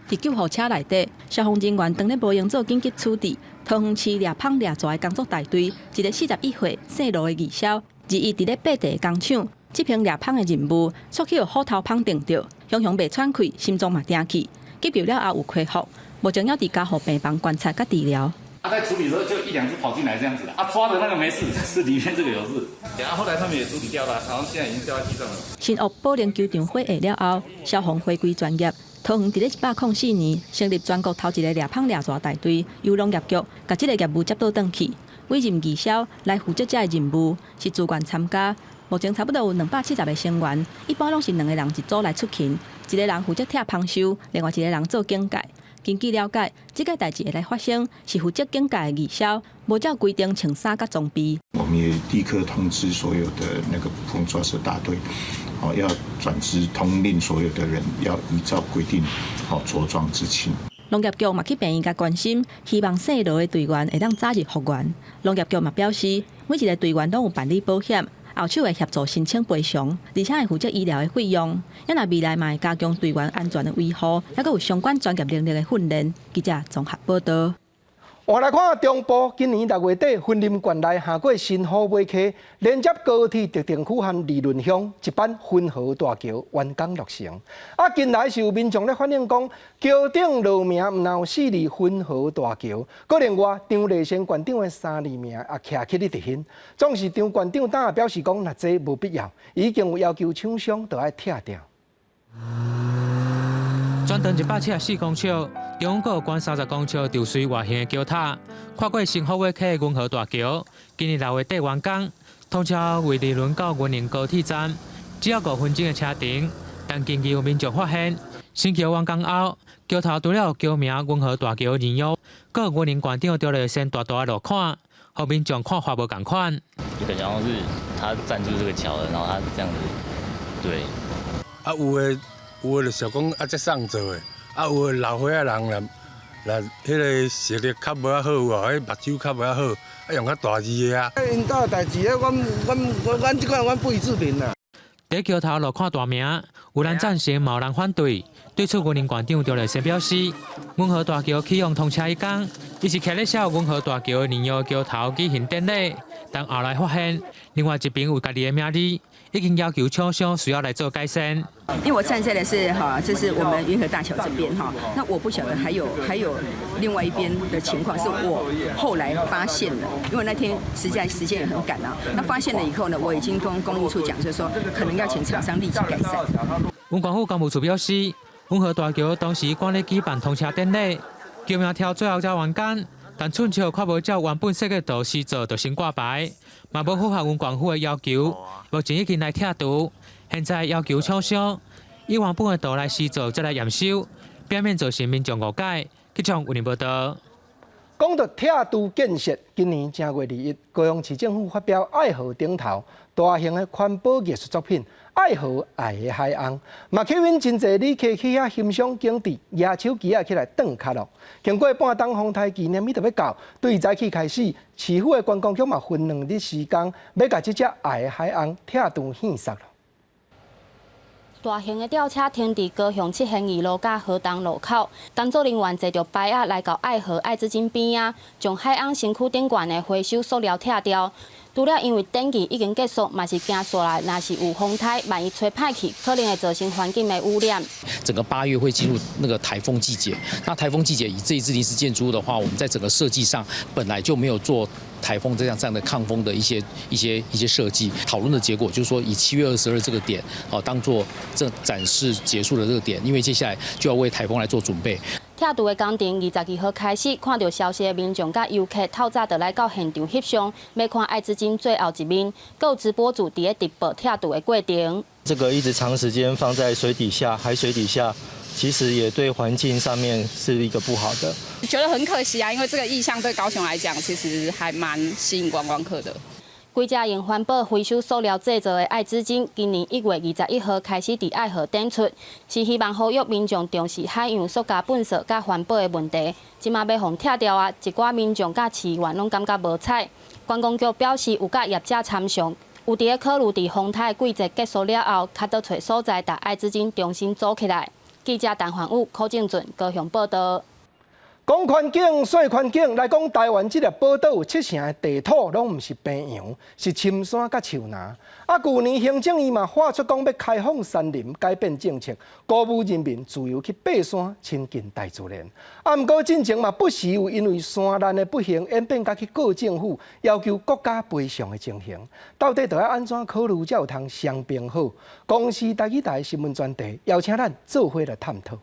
佇救護車內底，消防人員當咧無閒做緊急處置，桃園市掠蜂掠蛇的工作大隊，一個41歲姓羅的義消，日日佇咧八地工廠。執行掠蜂的任務，煞去予虎頭蜂叮著，雄雄袂喘氣，心臟嘛定去。急救了後有恢復，目前猶佇加護病房觀察佮治療。他在處理的時候就一兩隻跑進來這樣子，啊抓的那個沒事，是裡面這個有事。然後後來他們也處理掉了，好像現在已經掉在地上了。新屋保齡球場火下了後，消防回歸專業。桃園佇咧104年成立全國頭一個掠蜂掠蛇大隊，由農業局共這個業務接倒轉去，委任義消來負責這個任務，是自願參加。目前差不多有270個成員，一般攏是兩個人一組來出勤，一個人負責拆蜂箱，另外一個人做警戒。根據了解，這個代誌會來發生，是負責警戒的義消，無照規定穿衫佮裝備。我們也立刻通知所有的那個捕蜂抓蛇大隊，哦，要轉知通令所有的人要依照規定，哦着裝執勤。農業局嘛去病院共關心，希望姓羅的隊員會當早日復原。農業局嘛表示，每一個隊員攏有辦理保險。後手會協助申請賠償，而且會負責醫療的費用。也若未來嘛會加強隊員安全的維護，猶閣有相關專業能力的訓練。記者綜合報導。換來看中部，今年6月底，雲林縣內下過新虎尾溪，連接高鐵特定區和二崙鄉一班雲和大橋完工落成。啊，近來是有民眾咧反映講，橋頂路名毋但有四字雲和大橋，閣另外張麗仙縣長的三字名也徛起咧佇現。總是張縣長當表示講，若這無必要，已經有要求廠商著愛拆掉。全長174公尺，中高懸30公尺長錐外形的橋塔，跨過新虎尾溪的雲和大橋，今年6月底完工，通車為二崙到雲林高鐵站，只要5分鐘的車程。但近期有民眾發現，新橋完工後，橋頭除了有橋名雲和大橋認養，閣有雲林縣長張麗仙大大的落款，予民眾看法無仝款。就感覺好像是他贊助這個橋的，然後他這樣子，對。啊，有的。有的就想講啊，這送做的，啊有的老歲仔人啦，啦，彼个視力較無遐好有無？彼目睭較無遐好，啊用較大字的啊。𪜶兜的代誌，阮阮阮阮這款阮不予置評啦。佇橋頭落看大名，有人贊成，嘛有人反對。對此，雲林縣長張麗仙表示，雲和大橋啟用通車彼工，伊是徛咧寫雲和大橋年橋橋頭舉行典禮，但後來發現另外一邊有家己的名字，已經要求廠商需要來做改善。因為我站在的是哈，這是我們雲和大橋這邊哈，那我不曉得還有另外一邊的情況，是我後來發現的，因為那天實在時間也很趕啊。那發現了以後呢，我已經跟工務處講，就是說可能要請廠商立即改善。雲縣府工務處表示，雲和大橋當時趕咧舉辦通車典禮，橋名條最後才完工，但寸尺卻無照原本設計圖施做，就先掛牌，嘛無符合雲縣府的要求，目前已經來拆除。現在要求廠商以原本的圖來施做，再來驗收，避免造成民眾誤解。記者為您報導。講到拆除建設，今年正月21，高雄市政府發表愛河頂頭大型的環保藝術作品《愛河愛的海翁》，嘛吸引真濟旅客去遐欣賞景致，舉手機仔起來轉卡囉。經過半冬風颱紀念日就欲到，對早起開始，市府的觀光局嘛分2日時間，欲共這隻愛的海翁拆除獻撒囉。大型的吊車停佇高雄七賢二路佮河東路口，工作人員坐著排仔來到愛河愛之井邊仔，將海翁身軀頂懸的回收塑料拆掉。除了因為典期已經結束，嘛是驚紲來，若是有風颱，萬一吹歹去，可能會造成環境的污染。整個8月會進入那個颱風季節，那颱風季節以這一支臨時建築物的話，我們在整個設計上本來就沒有做颱風這樣的抗風的一些設計。討論的結果就是說，以7月22這個點，哦，當做這展示結束的這個點，因為接下來就要為颱風來做準備。拆除的工程22號開始，看著消息的民眾佮遊客透早就來到現場翕相，欲看愛之鯨最後一面。閣有直播主佇咧直播拆除的過程。這個一直長時間放在水底下，海水底下，其實也對環境上面是一個不好的。覺得很可惜啊，因為這個意象對高雄來講，其實還蠻吸引觀光客的。規隻用環保回收塑料製造的愛之鯨，今年1月21號開始佇愛河展出，是希望呼籲民眾重視海洋塑膠垃圾佮環保的問題。這馬欲予拆掉啊，一寡民眾佮市議員攏感覺無彩。觀光局表示有佮業者參詳，有佇咧考慮佇風颱季節結束了後，較倒揣所在，共愛之鯨重新組起來。記者陳焕武、柯正俊高雄報導。講環境、說環境，來講台灣這粒寶島有七成的地土攏毋是平洋，是深山佮樹林。啊，舊年行政院嘛發出講欲開放山林，改變政策，鼓舞人民自由去爬山，親近大自然。啊，毋過進前嘛不時有因為山難的不幸演變甲去告政府，要求國家賠償的情形。到底著愛按怎考慮才有通雙平好？公視台語台新聞專題邀請咱做伙來探討。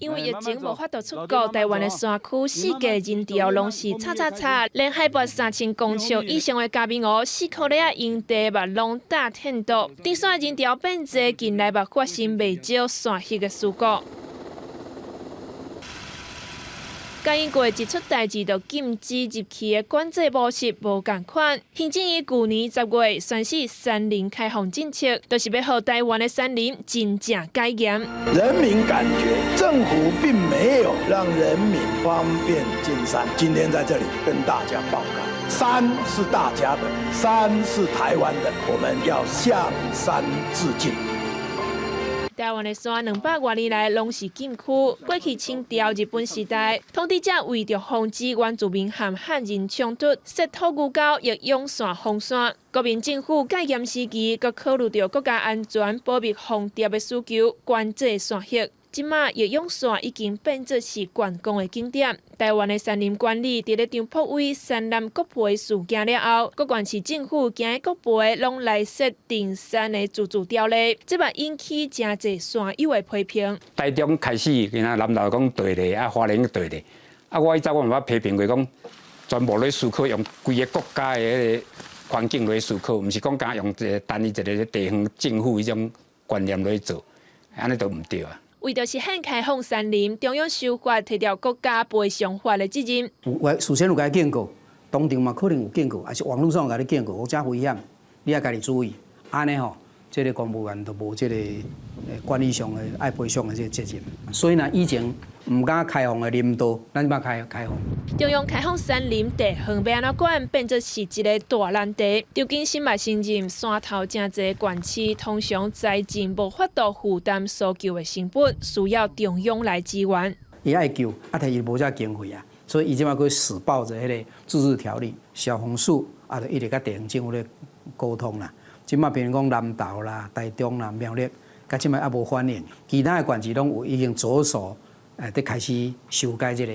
因為疫情無法度出國，台灣的山區四界人潮攏是吵吵吵，連海拔3000公尺以上的嘉明湖、四箍里仔營地嘛攏搭天道。登山人潮變濟，近來嘛發生袂少山彼的事故。嘉義過一出代誌就禁止入去的管制模式無仝款。行政院舊年10月宣示山林開放政策，就是欲予台灣的山林真正解嚴。人民感覺政府並沒有讓人民方便進山。今天在這裡跟大家報告，山是大家的，山是台灣的，我們要向山致敬。台灣的山200外年來攏是禁區，過去清朝、日本時代，統治者為著防止原住民和漢人衝突，設土牛溝欲養山封山。國民政府戒嚴時期，閣考慮著國家安全、保密防諜的需求，管制山彼。這馬玉養山已經變作是觀光的景點。台灣的山林管理，佇咧張福威山林國賠事件了後，各縣市政府驚國賠攏來設登山的自治條例，這嘛引起誠濟山友的批評。台中開始，今仔南投講對咧，啊花蓮對咧，啊我以前我嘛捌批評過講，全部咧思考用規个國家的彼个環境來思考，毋是講干焦用一个單一一个地方政府彼種觀念來做，按呢就毋對啊。為著實現開放山林，中央修法提著國家賠償法的責任。有事先有共伊警告，當場嘛可能有警告，抑是網路上有共你警告，有遮危險，你愛家己注意。按呢吼，這個公務員就無這个管理上的愛賠償的這個責任。所以呢，以前毋敢開放的林道，咱這擺開開放。中央開放山林地方欲按怎管，變作是一个大難題。張景森嘛承認，山頭誠濟縣市通常財政無法度負擔搜救的成本，需要中央來支援。伊愛救，啊，但伊無遮經費啊，所以伊這擺閣死抱著彼个自治條例、消防署，啊，就一直佮地方政府咧溝通啦。這擺比如講南投啦、台中啦、苗栗，佮這擺猶無反應，其他的縣市攏有已經着手，佇開始修改這个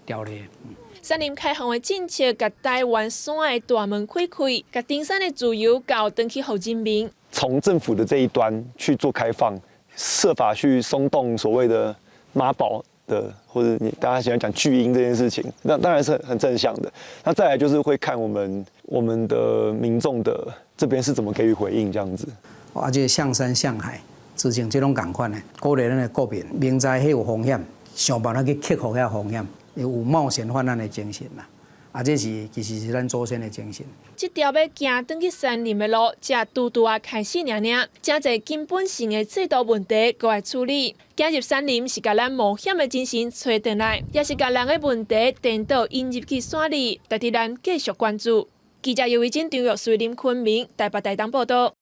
條例。山林開放的政策，共台灣山的大門開開，共登山的自由交轉去予人民。從政府的這一端去做開放，設法去鬆動所謂的媽寶的，或者你大家喜歡講巨嬰這件事情，那當然是很正向的。那再來就是會看我們的民眾的這邊是怎麼給予回應，這樣子。啊，這个向山向海致敬，這攏仝款的，鼓勵咱的國民明知彼有風險，想辦法去克服遐風險。有冒險犯難的精神啦，啊，這是其實是咱祖先的精神。這條欲行轉去山林的路，才拄拄仔開始爾爾，誠濟根本性的制度問題，閣愛處理。行入山林是共咱冒險的精神揣轉來，也是共人的問題顛倒引入去山裡，值得咱繼續關注。記者尤維珍、張玉水林昆明台北台東報導。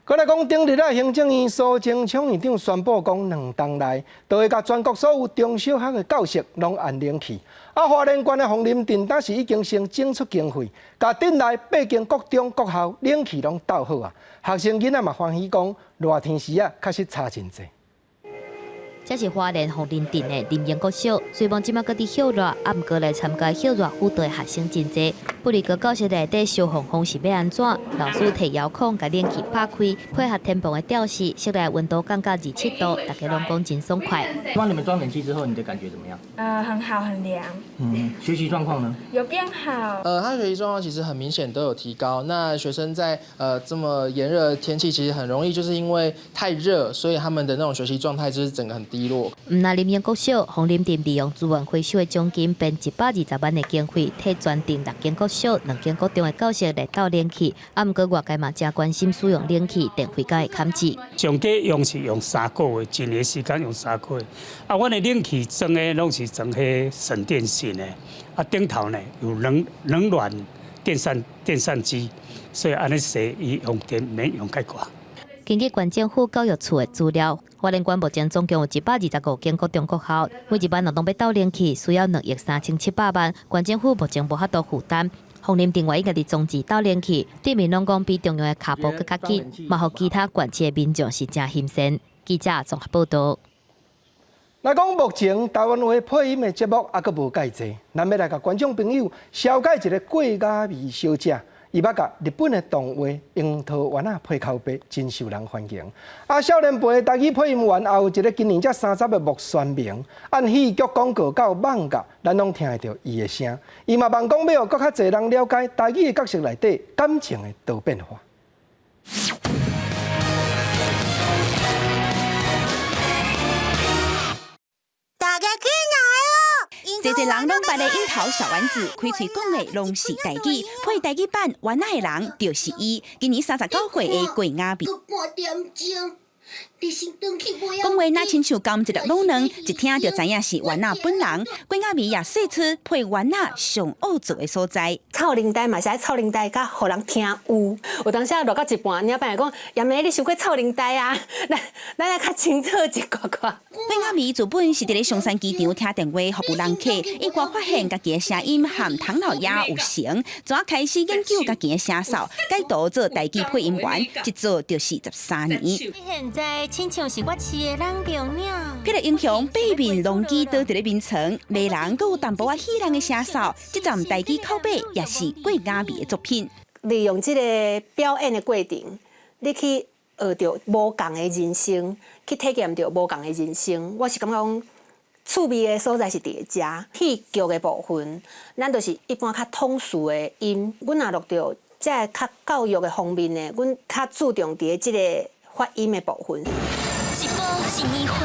閣來講，頂日啊，行政院蘇貞昌院長宣布講，2冬內就會共全國所有中小學的教室攏安冷氣。啊，花蓮縣的鳳林鎮當時已經先整出經費，共鎮內八間國中國校冷氣攏鬥好啊。學生囡仔嘛歡喜講，熱天時啊，確實差真濟。這是花蓮鳳林鎮的林榮國小，雖罔這馬閣佇歇熱，啊毋過來參加歇熱輔導的學生真濟。不離個教室內底燒風風是欲按怎？老師提遙控共冷氣拍開，配合天棚的吊勢，室內溫度降到27度，大家攏講真爽快。幫你們裝冷氣之後，你的感覺怎麼樣？很好，很涼。嗯，學習狀況呢？有變好。他學習狀況其實很明顯都有提高。那學生在這麼炎熱的天氣，其實很容易就是因為太熱，所以他們的那種學習狀態就是整個很低落。毋但林榮國小，鳳林鎮利用資源回收的獎金，編120萬的經費，替全鎮六間國小、兩間國中的教室來鬥冷氣。啊，毋過外界嘛誠關心使用冷氣電費敢會較濟。上底用是用3個月，一年時間用三個月。啊，阮的冷氣裝的攏是裝彼省電型的，啊頂頭呢有冷冷暖電扇機，所以按呢踅伊用電免用較懸。根據縣政府教育處的資料，花蓮縣目前總共有125間國中國校，每一班若攏欲鬥冷氣，需要2億3700萬。縣政府目前無法度負擔。鳳林另外應該佇裝置鬥冷氣，對面攏講比中央的跤步閣較緊，嘛予其他縣市的民眾是誠心酸。記者綜合報道。來講，目前台灣話配音的節目猶閣無蓋濟，咱欲來共觀眾朋友紹介一个郭雅未小姐。伊捌共日本的動畫《櫻桃丸仔》配口白，真受人歡迎。啊，少年輩的台語配音員也有一个今年才30的穆宣明，按戲劇廣告到網咖，咱攏聽會著伊的聲。伊嘛望講欲予閣較濟人了解台語的角色內底感情的多變化。大家進來囉！濟濟人攏捌的櫻桃小丸子，開喙講的攏是台語，配台語版丸仔的人就是伊。今年39歲的郭雅未。講話若親像含一粒滷卵，一聽就知影是丸仔本人。郭雅未也說出配丸仔上惡做的所在。臭奶呆嘛是愛臭奶呆，較予人聽有。有當時啊錄到一半，領班會講：葉梅，你傷過臭奶呆啊！咱咱愛較清楚一寡寡。郭雅未自本是佇咧松山機場聽電話服務人客，意外發現家己的聲音和唐老鴨有成，怎開始研究家己的聲數，改投做台語配音員，一做就是13年。現在親像是我飼的人中鳥。彼个英雄八面龍機倒佇咧眠床，罵人閣有淡薄仔喜人的聲數，這站台語口白也是郭雅未的作品。利用這个表演的過程，你去學著無仝的人生，去體驗著無仝的人生。我是感覺講趣味的所在是佇咧遮，戲劇的部分，咱就是一般較通俗的音。阮若錄著這个較教育的方面的，阮較注重佇咧這个發音的部分。一波一年會。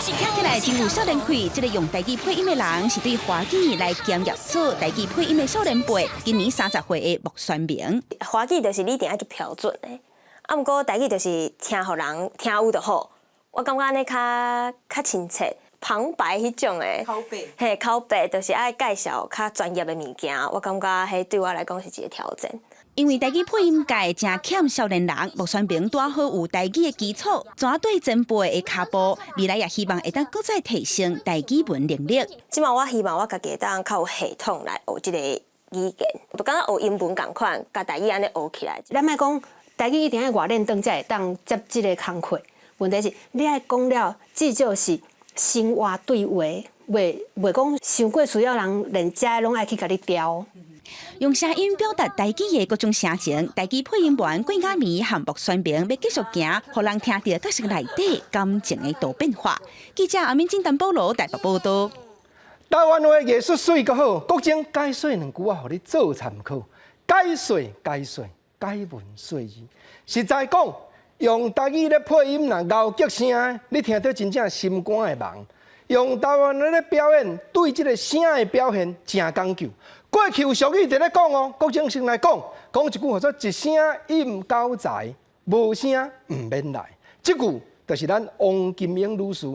聽起來真有少年氣，這个用台語配音的人是對華語來兼業做台語配音的少年輩，今年30歲的穆宣明。華語就是你一定愛足標準的，啊，毋過台語就是聽予人聽有就好。我感覺按呢較較親切，旁白彼種的，口白，嘿，口白就是愛介紹較專業的物件，我感覺彼對我來講是一個挑戰。因為台語配音界誠欠少年人，穆宣明拄好有台語的基礎，怎對前輩的跤步，未來也希望會當閣再提升台語文能力。這馬我希望我家己會當較有系統來學這个語言，就敢若學英文仝款，共台語按呢學起來。咱莫講台語一定愛偌練轉才會當接這个工課，問題是你愛講了，至少是生活對話，袂袂講傷過需要人連遮攏愛去共你刁。用聲音表達台語的各種聲情，台語配音員郭雅未和穆宣明欲繼續行，予人聽著角色內底感情的多變化。記者阿敏金丹保羅台北報道。台灣話藝術媠閣好，國政解說兩句仔，予你做參考。解說解說解文說字，實在講，用台語咧配音，若敖激聲，你聽著真正心肝會夢。用台灣話咧表演，對這个聲的表現誠講究。過去有俗語佇咧講哦，國政先來講，講一句叫做一聲應九才，無聲毋免來。這句就是咱王金英女士，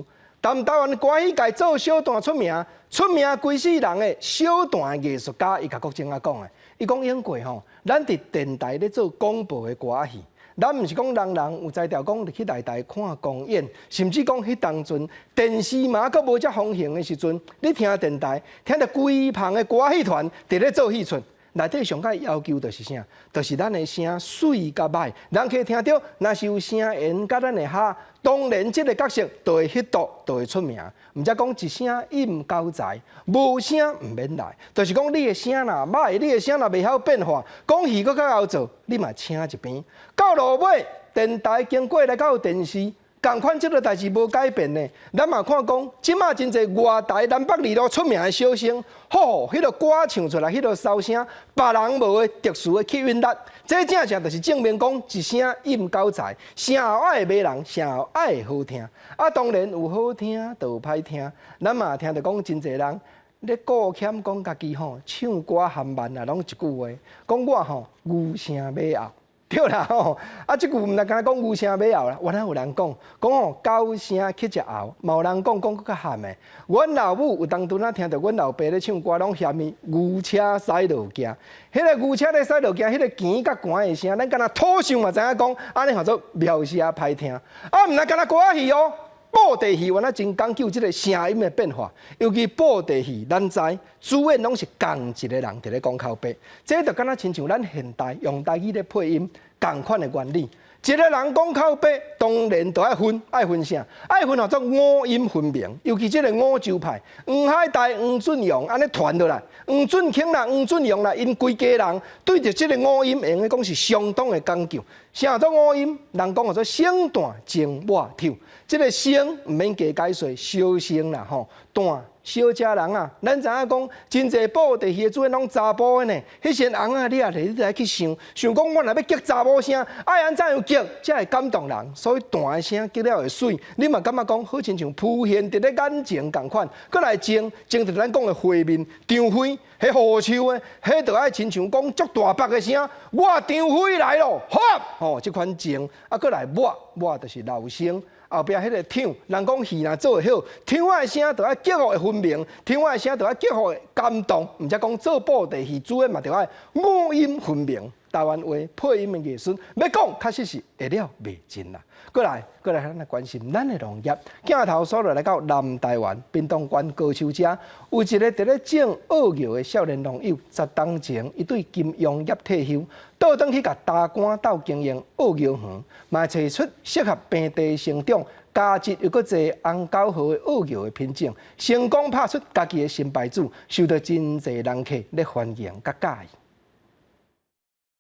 佇台灣歌戲界做小旦出名，出名規世人的小旦藝術家，伊共國政仔講的，伊講永過吼，咱佇電台咧做廣播的歌戲。咱毋是講人人有才調，講入去內台看公演，甚至講彼當陣電視嘛閣無遮風行的時陣，你聽電台，聽著規棚的歌戲團佇咧做戲出，內底上蓋要求就是啥？就是咱的聲媠佮䆀，人客聽著，若是有聲緣佮咱的合，當然這个角色就會彼度，就會出名。毋才講一聲應九才，無聲毋免來。就是講你的聲若䆀，你的聲若袂曉變化，講戲閣較𠢕做，你嘛請一邊。到落尾，電台經過來到電視。仝款這个代誌無改變呢，咱嘛看講，這馬真濟外台南北二路出名的小生，吼，彼个歌唱出來，彼个騷聲，別人無的特殊的氣韻力，這正正就是證明講一聲應九才，聲喉愛迷人，聲喉愛好聽。啊，當然有好聽，就有歹聽。咱嘛聽著講真濟人咧顧謙講家己吼，唱歌含慢啊，攏一句話，講我吼牛聲馬喉。對啦吼，啊，這句毋但干焦講牛聲馬喉啦，原來有人講講吼狗聲乞食喉，嘛有人講講閣較譀的。阮老母有當陣仔聽著阮老爸咧唱歌，攏嫌伊牛車駛落行。彼个牛車咧駛落行，彼个墘佮寒的聲，咱敢若土想嘛知影講，按呢號做描寫歹聽。啊，毋但干焦歌仔戲哦。布袋戲原來真講究這个聲音的變化，尤其布袋戲，咱知主演攏是仝一个人佇咧講口白，這就敢若親像咱現代用台語咧配音仝款的原理。一个人講口白，當然就愛分，愛分啥？愛分號做五音分明，尤其這个五洲派，黃海岱、黃俊陽按呢傳落來，黃俊卿啦、黃俊陽啦，𪜶規家人對著這个五音，會用得講是相當的講究。啥做五音？人講號做聲旦淨末丑，這个聲毋免加解說，小聲啦吼，旦小姐人啊，咱知影講，真濟布袋戲的主演攏查埔的呢。彼時尪仔你也咧，你來去想，想講我若欲激查某聲，愛按怎樣激才會感動人？所以旦的聲激了會媠，你嘛感覺講好親像浮現佇咧眼前仝款。閣來淨，淨就是咱講的畫面，張飛，彼雨秋的，彼就愛親像講足大白的聲，我張飛來咯，吼，吼，這款靜，啊，閣來抹抹就是老生。後壁彼个丑，人講戲若做會好，丑仔的聲就愛激予會分明，丑仔的聲就愛激予會感動。毋才講做布袋戲主演嘛，著愛五音分明。台灣話配音的藝術，欲講確實是會了袂盡啦。閣來，閣來，咱來關心咱的農業。鏡頭掃落來到南台灣屏東縣高丘遮，有一个佇咧種簸蕎的少年農友，十冬前伊對金融業退休，倒轉去共大官鬥經營簸蕎園，嘛揣出適合平地生長、佳質又閣濟紅溝號的簸蕎的品種，成功拍出家己的新牌子，受到真濟人客咧歡迎佮佮意。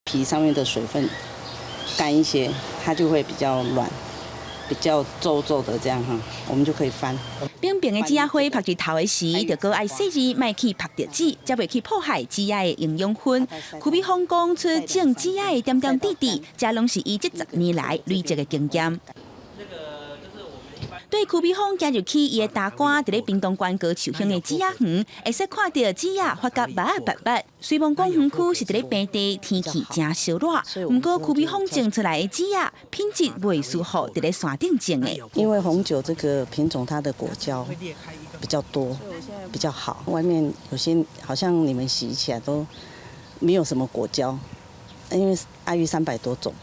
皮上面的水分乾一些，它就會比較軟，比較皺皺的這樣哈，我們就可以翻。扁平的籽仔花曝日頭的時，就閣愛細膩，莫去曝著籽，才袂去破壞籽仔的營養分。邱美鳳講出種籽仔的點點滴滴，這攏是伊這十年來累積的經驗。對邱美鳳行入去伊的大官，佇咧屏東縣高樹鄉的籽仔園，會使看著籽仔發甲白白白。雖罔講園區是佇咧平地，天氣誠燒熱，毋過邱美鳳種出來的籽仔品質袂輸予佇咧山頂種的。因為紅酒這個品種，它的果膠比較多，比較好。外面有些好像你們洗起來都沒有什麼果膠，因為愛玉300多種，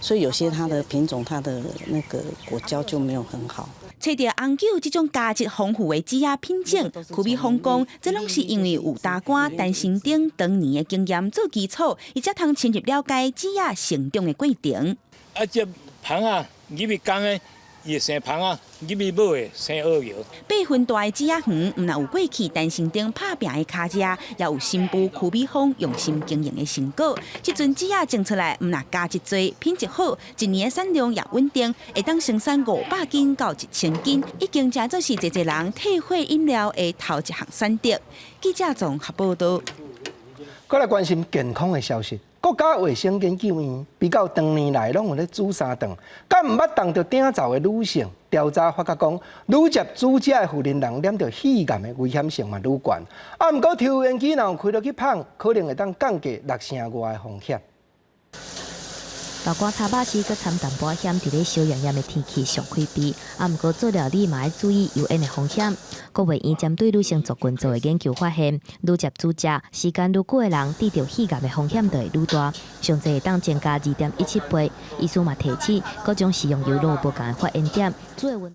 所以有些它的品種，它的那個果膠就沒有很好。揣著紅酒這種佳質豐富的籽仔品種，邱美鳳講，這攏是因為有大官陳新頂當年的經驗做基礎，伊才通深入了解籽仔成長的過程。啊，這蜂仔入去公的，伊會生蜂仔；入去母的生簸蕎。八分大的籽仔園，毋但有過去陳新頂拍拚的跤跡，也有新婦邱美鳳用心經營的成果。這陣籽仔種出來，毋但佳質濟，品質好，一年的產量也穩定，會當生產500斤到1000斤，已經成做是濟濟人退火飲料的頭一項選擇。記者綜合報導。閣來關心健康的消息。國家衛生研究院比較長年來攏有咧煮三頓，佮毋捌動著鼎灶的女性調查發覺講，愈捷煮食的婦人人染著肺癌的危險性嘛愈懸。啊，毋過抽煙機若有開落去芳，可能會當降低六成外的風險。豆乾炒肉絲閣摻淡薄仔薟，佇咧燒炎炎的天氣上開味。啊，毋過做料理嘛愛注意油煙的風險。國衛院針對女性族群做的研究發現，愈捷煮食時間愈久的人，得著肺癌的風險就會愈大，上濟會當增加2.17倍。醫師嘛提醒，各種食用油攏有無仝的發煙點，煮的溫。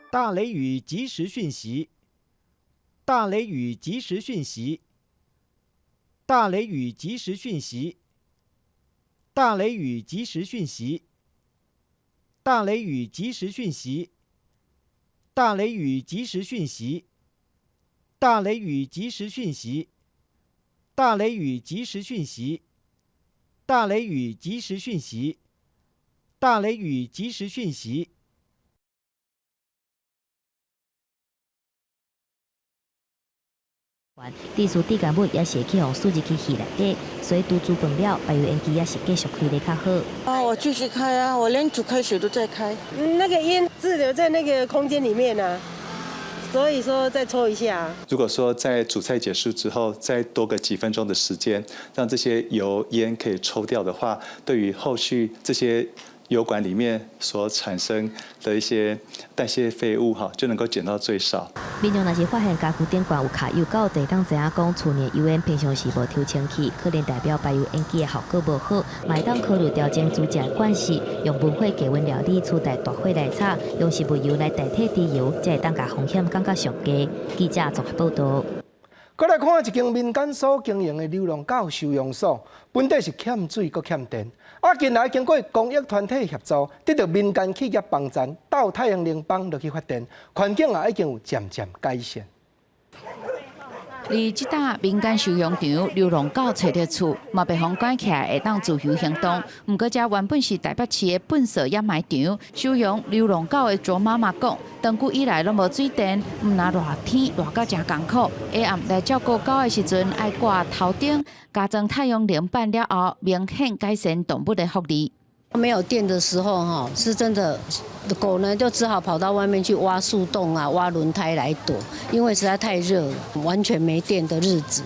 大雷雨即時訊息，大雷雨即時訊息，大雷雨即時訊息，大雷雨即時訊息，大雷雨即時訊息，大雷雨即時訊息，大雷雨即時訊息，大雷雨即時訊息，大雷雨即時訊息，大雷雨即時訊息。地數地干物也是會去予輸入去魚內底，所以拄煮飯了，排油煙機也是繼續開得較好。啊，我繼續開啊，我連煮開水都在開。那個煙滯留在那個空間裡面啊，所以說再抽一下。如果說在煮菜結束之後，再多個幾分鐘的時間，讓這些油煙可以抽掉的話，對於後續這些油管裡面所產生的一些代謝廢物，哈，就能夠減到最少。民眾若是發現家居頂懸有卡油狗，就會當知影講厝內油煙平常時無抽清氣，可能代表排油煙機的效果無好，嘛會當考慮調整煮食的慣勢，用文火低溫料理取代大火來炒，用植物油來代替豬油，才會當共風險降到上低。記者綜合報導。閣來看一間民間所經營的流浪狗收容所，本底是欠水閣欠電。啊，近來經過公益團體協助，得到民間企業幫贊，鬥太陽能板落去發電，環境也已經有漸漸改善。佇這搭民間收容場流浪狗揣著厝，嘛袂予關起來，會當自由行動。毋過，這原本是台北市的糞掃掩埋場，收容流浪狗的卓媽媽講，長久以來攏無水電，毋但熱天熱甲誠艱苦，下暗來照顧狗的時陣愛掛頭燈，加裝太陽能板了後，明顯改善動物的福利。沒有電的時候，哈，是真的，狗呢就只好跑到外面去挖樹洞啊，挖輪胎來躲，因為實在太熱了。完全沒電的日子，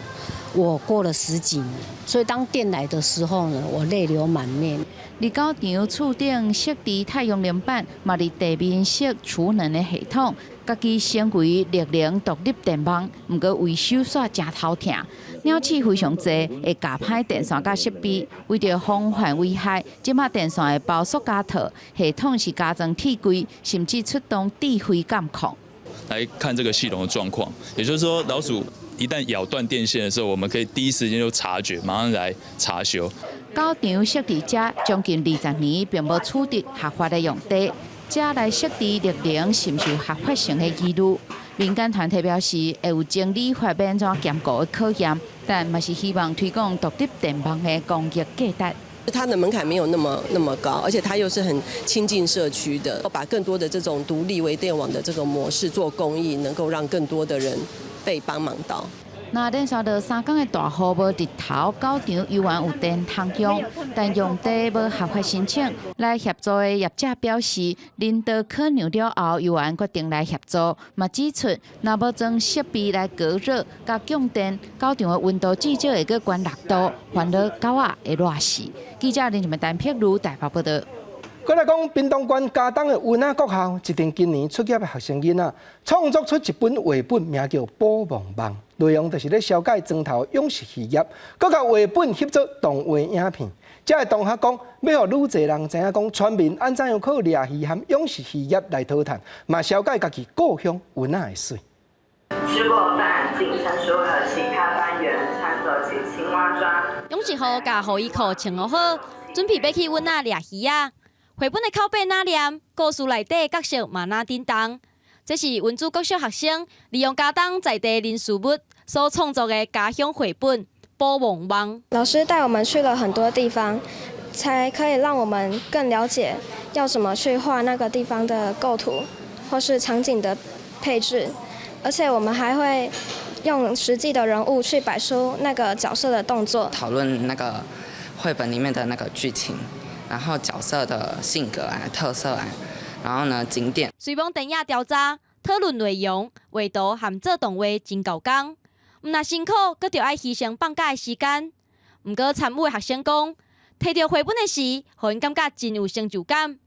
我過了十幾年，所以當電來的時候呢，我淚流滿面。佇狗場厝頂設置太陽能板，嘛佇地面設儲能的系統，家己成為綠能獨立電網。毋過維修煞誠頭疼，鳥鼠非常濟，會咬歹電線佮設備。為著防範危害，這馬電線會包塑膠套，系統是加裝鐵櫃，甚至出動智慧監控。來看這個系統的狀況，也就是說，老鼠一旦咬斷電線的時候，我們可以第一時間就察覺，馬上來查修。狗場設置這將近20年，並無取得合法的用地，這來設置綠能，是毋是有合法性的疑慮？民間團體表示，會有整理法欲按怎兼顧的考驗，但嘛是希望推廣獨立電網的公益價值。它的門檻沒有那麼那麼高，而且它又是很親近社區的，把更多的這種獨立微電網的這個模式做公益，能夠讓更多的人被幫忙到。若連續落三工的大雨無日頭，狗場猶原有電通用，但用地無合法申請。來協助的業者表示，領導考量了後，猶原決定來協助。嘛指出，若無裝設備來隔熱佮降電，狗場的溫度至少會閣懸6度，煩惱狗仔會熱死。記者林靜文、陳碧如台北報導。閣來講，屏東縣佳冬的溫仔國校，一陣今年出業的學生囡仔，創作出一本繪本，名叫《捕夢網》，內容就是咧紹介磚頭養殖漁業，閣共繪本翕做動畫影片。遮的同學講，欲予愈濟人知影講，村民按怎樣靠掠魚和養殖漁業來討趁，嘛紹介家己故鄉溫仔的媠。吃過飯，請陳叔和其他班員穿著起青蛙裝。養殖戶共雨衣褲穿好，準備欲去溫仔掠魚仔。繪本的口白若念，故事內底角色嘛若叮當。這是溫主國小學生利用佳冬在地人事物所創作的家鄉繪本《捕夢網》。老師帶我們去了很多地方，才可以讓我們更了解要怎麼去畫那個地方的構圖或是場景的配置，而且我們還會用實際的人物去擺出那個角色的動作。討論那個繪本裡面的那個劇情。然後角色的性格啊、特色啊，然後呢景點。隨網電影調查、討論內容、畫圖和做動畫真夠工，毋但辛苦，閣著愛犧牲放假的時間。毋過參與的學生講，提著繪本的時，予𪜶感覺真有成就感。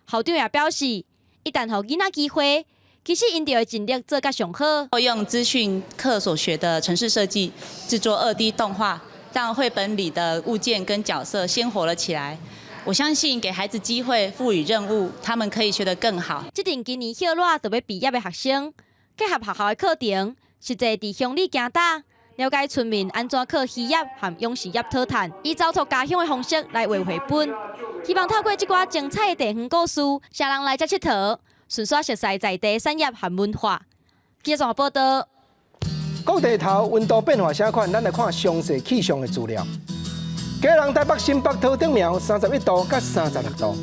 校長也表示，一旦予囡仔機會，其實𪜶就會盡力做甲上好。用資訊課所學的程式設計，製作2D 動畫，讓繪本裡的物件跟角色鮮活了起來。我相信給孩子機會，賦予任務，他們可以學得更好。這陣今年歇熱就欲畢業的學生，結合學校的課程，實際佇鄉里行噠，了解村民按怎靠漁業和養殖業討趁，以走脫家鄉的方式來畫繪本，希望透過這寡精彩的地方故事，讓人來遮𨑨迌，順紲熟悉在地產業和文化。記者綜合報道。講地頭溫度變化啥款，咱來看詳細氣象的資料。基隆、台北、新北、桃竹苗31度佮36度；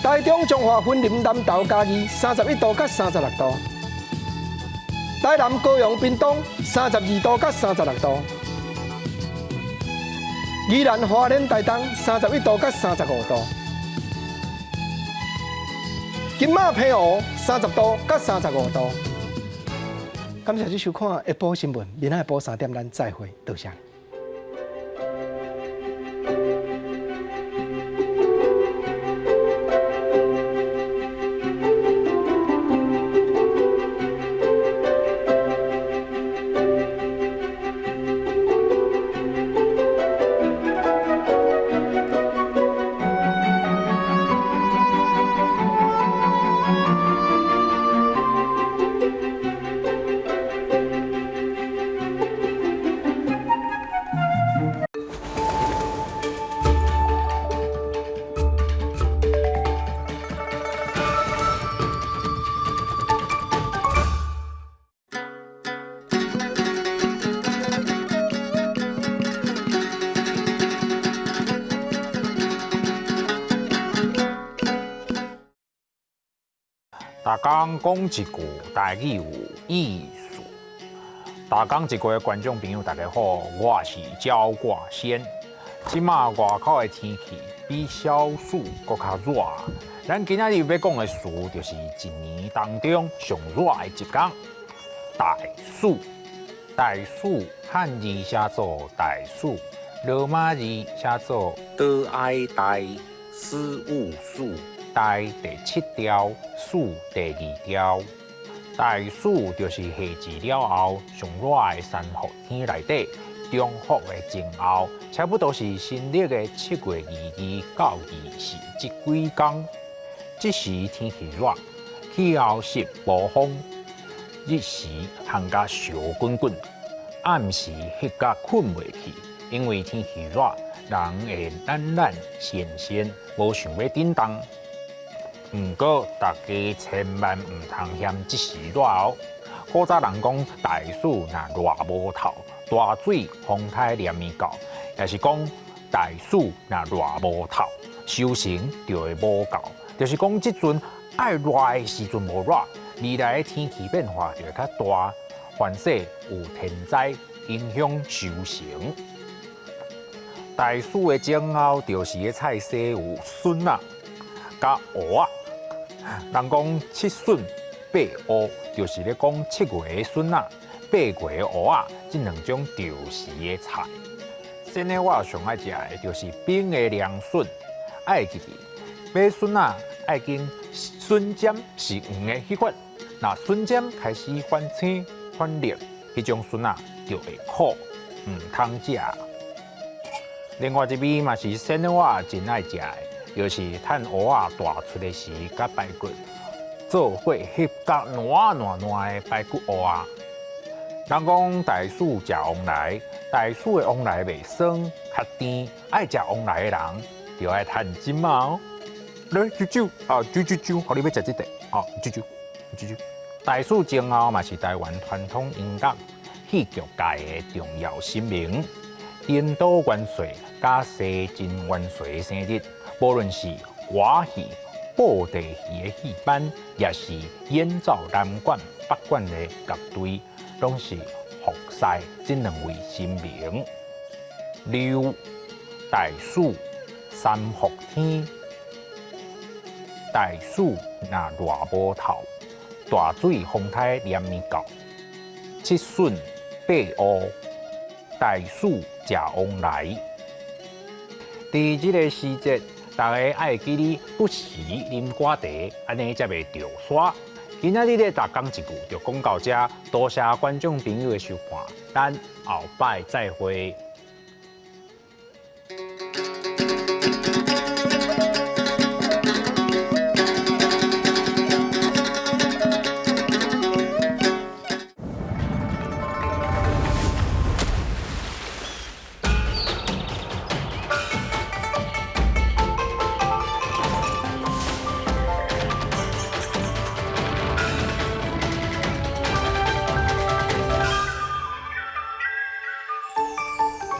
台中、彰化、雲林、南投、嘉義31度佮36度；台南、高雄、屏東32度佮36度；宜蘭、花蓮、台東31度佮35度；金馬、澎湖30度佮35度。感謝你收看下晡新聞，明仔下晡3點咱再會，多謝。逐工講一句台語有意思。逐工一句的觀眾朋友，大家好，我是焦掛先。這馬外口的天氣比小暑閣較熱。咱今仔日欲講的詞，就是一年當中上熱的一工——大暑。大暑漢字寫做大暑，羅馬字寫做多愛大四五暑。大第七條，暑第二條。大暑就是夏至了後上熱的三伏天內底，中伏的前後，差不多是新曆的7月22到24這幾工。這時天氣熱，氣候濕無風，日時烘甲燒滾滾，暗時翕甲睏袂去，因為天氣熱，人會懶懶閒閒，無想欲振動。毋過，大家千萬毋通嫌這時熱哦。古早人講大暑若熱無透，大水風颱連綿到，也是講大暑若熱無透，收成就會無夠。就是講這陣愛熱的時陣無熱，未來的天氣變化就會較大，凡勢有天災影響收成。大暑的前後，就是个菜色有筍仔佮芋仔。人講七筍八芋，就是咧講7月的筍仔、8月的芋仔，這兩種著時的菜。先呢，我上愛食的就是冰的涼筍，愛記得買筍仔愛揀筍尖是黃的彼款，若筍尖開始反青反綠，彼種筍仔就會苦，毋通食。另外一味嘛是先呢，我真愛食的。就是趁芋仔大出的時，佮排骨做伙翕甲爛爛爛的排骨芋仔。人講大暑食旺來，大暑的旺來袂酸，較甜。愛食旺來的人，就愛趁這馬哦。來，啾啾啊，啾啾啾，予你欲食這塊啊，啾啾啾啾。大暑前後嘛是台灣傳統音樂戲劇界的重要神明，顛倒元帥佮西晋元帥的生日。無論是歌戲、布袋戲的戲班，也是演奏南管、北管的樂隊，攏是服侍這兩位神明。六、大暑、三伏天，大暑若熱無透，大水風颱連綿到，七筍八芋，大暑食旺來。佇這个時節，大家愛記得不時啉寡茶，按呢才袂著沙。今仔日的逐工一句就講到遮，多謝觀眾朋友的收看，咱後擺再會。